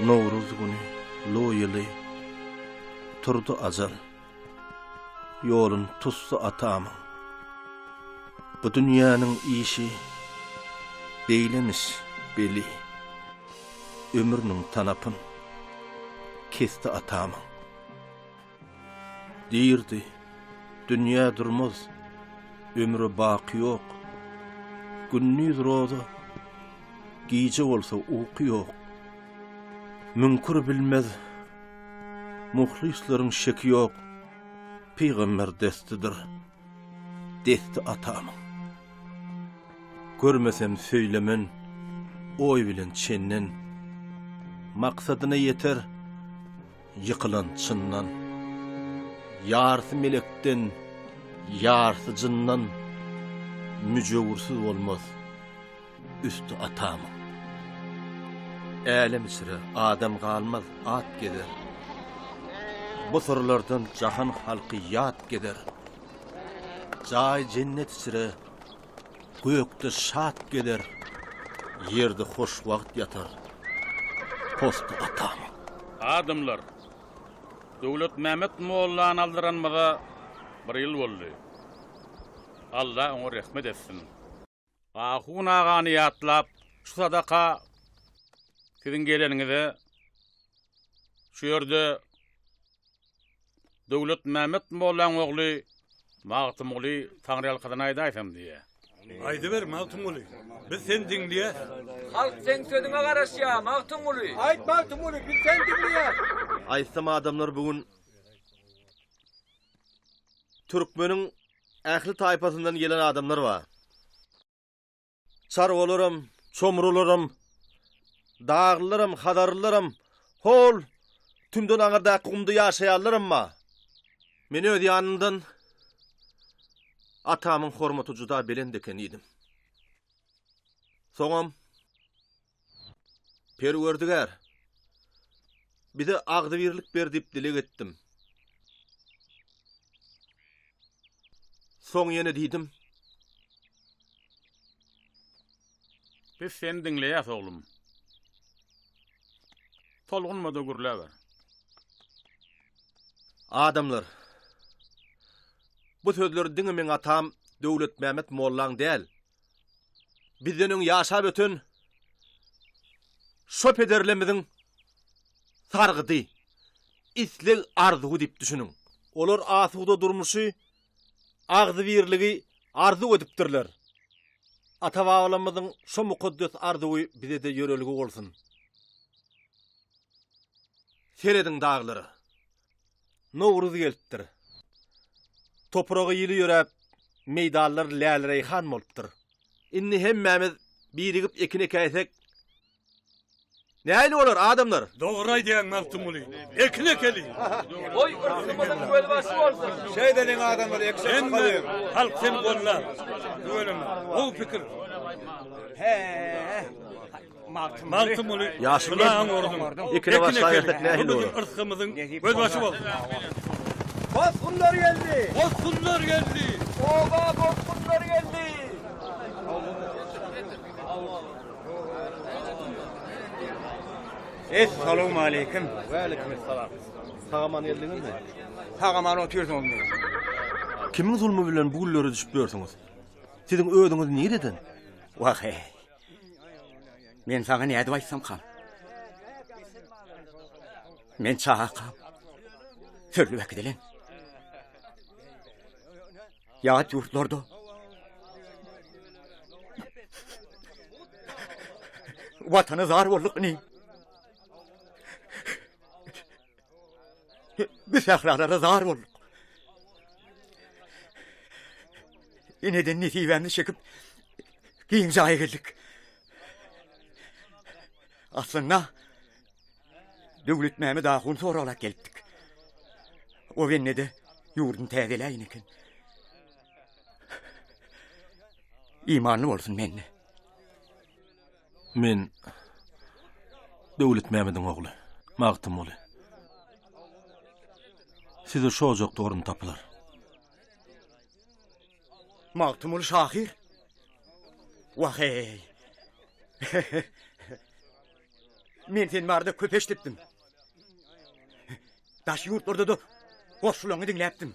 Nowruz güni Lu ýyly turdy ajal. Ýolun tutdy atamyň. Bu dünýäniň işi beýlemiş beli. Ömrüniň tanapyn kesdi atamyň. Diýrdi, Dünýä durmaz, ömre baky ýok. Gündiz roza, gije bolsa uky ýok. Müňkür bilmez, muhlyslaryň şeki ýok. Pygamber destidir, desti atamyň. Görmesem söýlemen, oý bilen çenden. Maksadyna ýeter, Ýykylan çyndan. Ýarsy melekden, ýarsy jyndan, Müjewürsiz bolmaz üsti atamyň. Älem içre adam galmaz, at gezer. Bu syrlardan jahan halky ýat gezer. Jaý jennet içre Gökde şat gezer, ýerde hoşwagt ýatar posty atamyň. Adamlar, Döwletmämmet mollany aldyranymyza bir ýyl boldy. Alla oňa rehmet etsin. Ahun agany ýatlap, şu sadaka siziň geleniňize şu ýerde Döwletmämmet mollaň ogly Magtymguly Taňryýalkasyn aýdaýsam diýýä. Aýdyber, Magtymguly. Biz seni diňleýäs. Halk seň sözüňe garaşýar, Magtymguly. Aýt, Magtymguly, biz seni diňleýäs. Aýtsam adamlar bu gün türkmeniň ähli taýpasyndan gelen adamlar bar. Çarwalaram, çomrularam, daglylaram, hazarlylaram, hol tümden aňyrdaky gumda ýaşaýanlaram bar. Men öz ýanymdan atamyň hormaty juda belent eken diýdim. Soňam Perwerdigär, bize agzybirlik ber diýip dileg etdim. Soň ýene diýdim. Biz seni diňleýäs, oglum. Tolgunma-da gürläber. Adamlar, bu sözler diňe meň atam Döwletmämmet mollaň däl, bizden öň ýaşap öten şo pederlerimiziň sargydy, isleg-arzuwy diýip düşüniň. Olar asuda durmuşy, agzybirligi arzuw edipdirler. Ata-babalarymyzyň şo mukaddes arzuwy bize-de ýörelge bolsun. Serediň daglara. Nowruz gelipdir. Topraga ýyly ýöräp, meýdanlar läle-reýhan bolupdyr. Indi hemmämiz birigip ekin ekäýsek, nähili bolar, adamlar? Dogry aýdýaň, Magtymguly. Ekin ekeliň. Goý, yrsgymyzyň gözbaşy bolsun. Şeýdeliň, adamlar, ekşe çykalyň. Halk seni gollar. Tüweleme. Gowy pikir. He-e. Magtymguly, Ýaşuly, ekine başlaýarsak nähili bolar? Yrsgymyzyň gözbaşy bolsun. Bosgunlar geldi! Bosgunlar geldi! Oba bosgunlar geldi! Essalawmaleýkim. Waleýkim essalam. Sag-aman geldiňizmi? Sag-aman otyrsyňyzmy? Kimiň zulmy bilen bu günlere düşüp ýörsüňiz? Siziň özüňiz nireden? Wah-eý. Men saňa nädip aýtsamkam? Men çagakam. Sürlüp äkidilen. Ýat ýurtlarda. Watana zar bolduk inim. Bu sähralara zar bolduk. Eneden nesibämizi çekip giň jaýa geldik. Aslynda Döwletmämmet ahun soraglap gelipdik. O bende-de ýurduny täzeläýin eken. Imanly bolsun mende. Men Döwletmämmediň ogly, Magtymguly. Size şu ojakda orun tapylar. Magtymguly şahyr? Wah-eý! Men sen barada köp eşidipdim. Daş ýurtlarda-da goşgularyňy diňläpdim.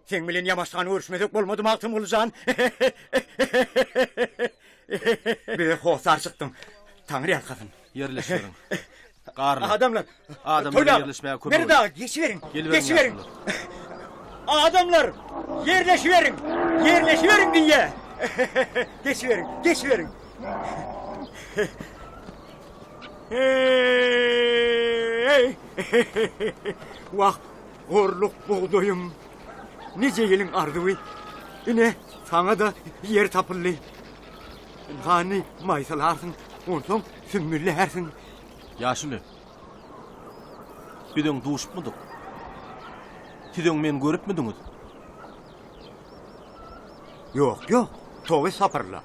Seň bilen ýamaşgan görüşmesek bolmady Magtymguly jan. Bize hossar çykdyň. Taňry ýalkasyn. Ýerleşiberiň. Garly. Adamlar. Adamlar ýerleşmäge kömek Meret aga, geçiberiň. Geçiberiň. Adamlar, ýerleşiberiň. Ýerleşiberiň diýýä. Geçiberiň, geçiberiň. Hey! Wah, gorluk bugdaýym. Nije ýylyň arzuwy. Ine, saňa-da ýer tapyldy. Hany maýsalarsyň, onsoň sümmüllärsiň. Ýaşuly, biz öň duşupmydyk? Siz öň meni görüpmidiňiz? Ýok, ýok, toba estagfurullah.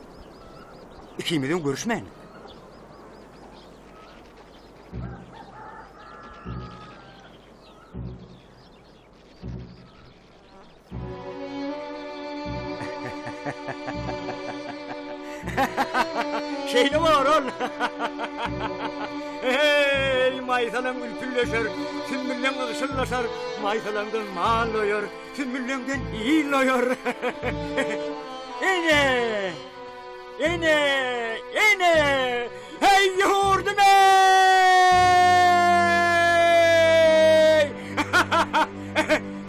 Ikimiz öň görüşmändik. Şeýle bor ol. Eý, maýsalaň ülpülleşer, sümbülleň ygşyllaşar, maýsalaňdan mal doýar, sümbülleňden il doýar. Ene! Ene! Ene! Heý, ýurdum eý!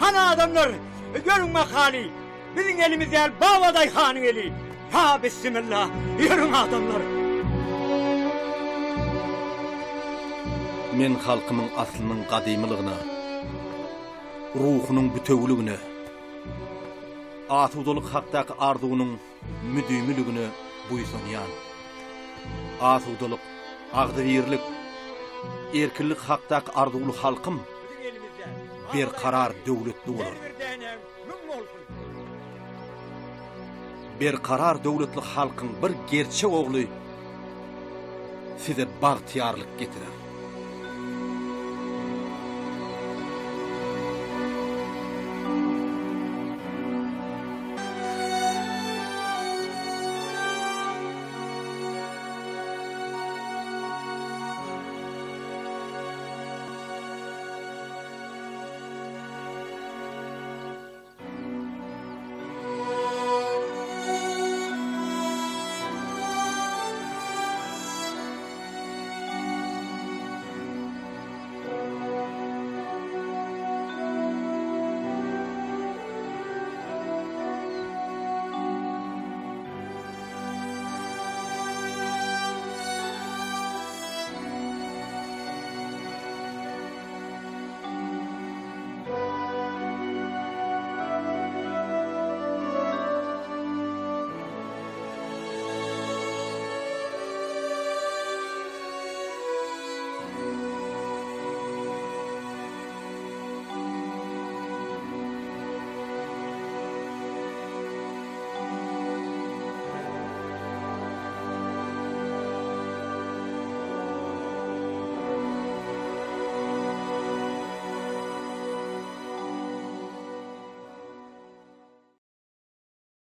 Hany adamlar, görüň makaly, biziň elimiz däl, Babadaýhanyň eli. Ha, bissimilla, ýörüň adamlar. Men halkymyň aslynyň gadymylygyna, ruhunyň bitewüligine, asudalyk hakdaky arzuwynyň müdimiligine buýsanýan. Asudalyk, agzybirlik, erkinlik hakdaky arzuwly halkym berkarar döwletli bolar. Berkarar döwletli halkyň bir gerçek ogly size bagtyýarlyk getirer.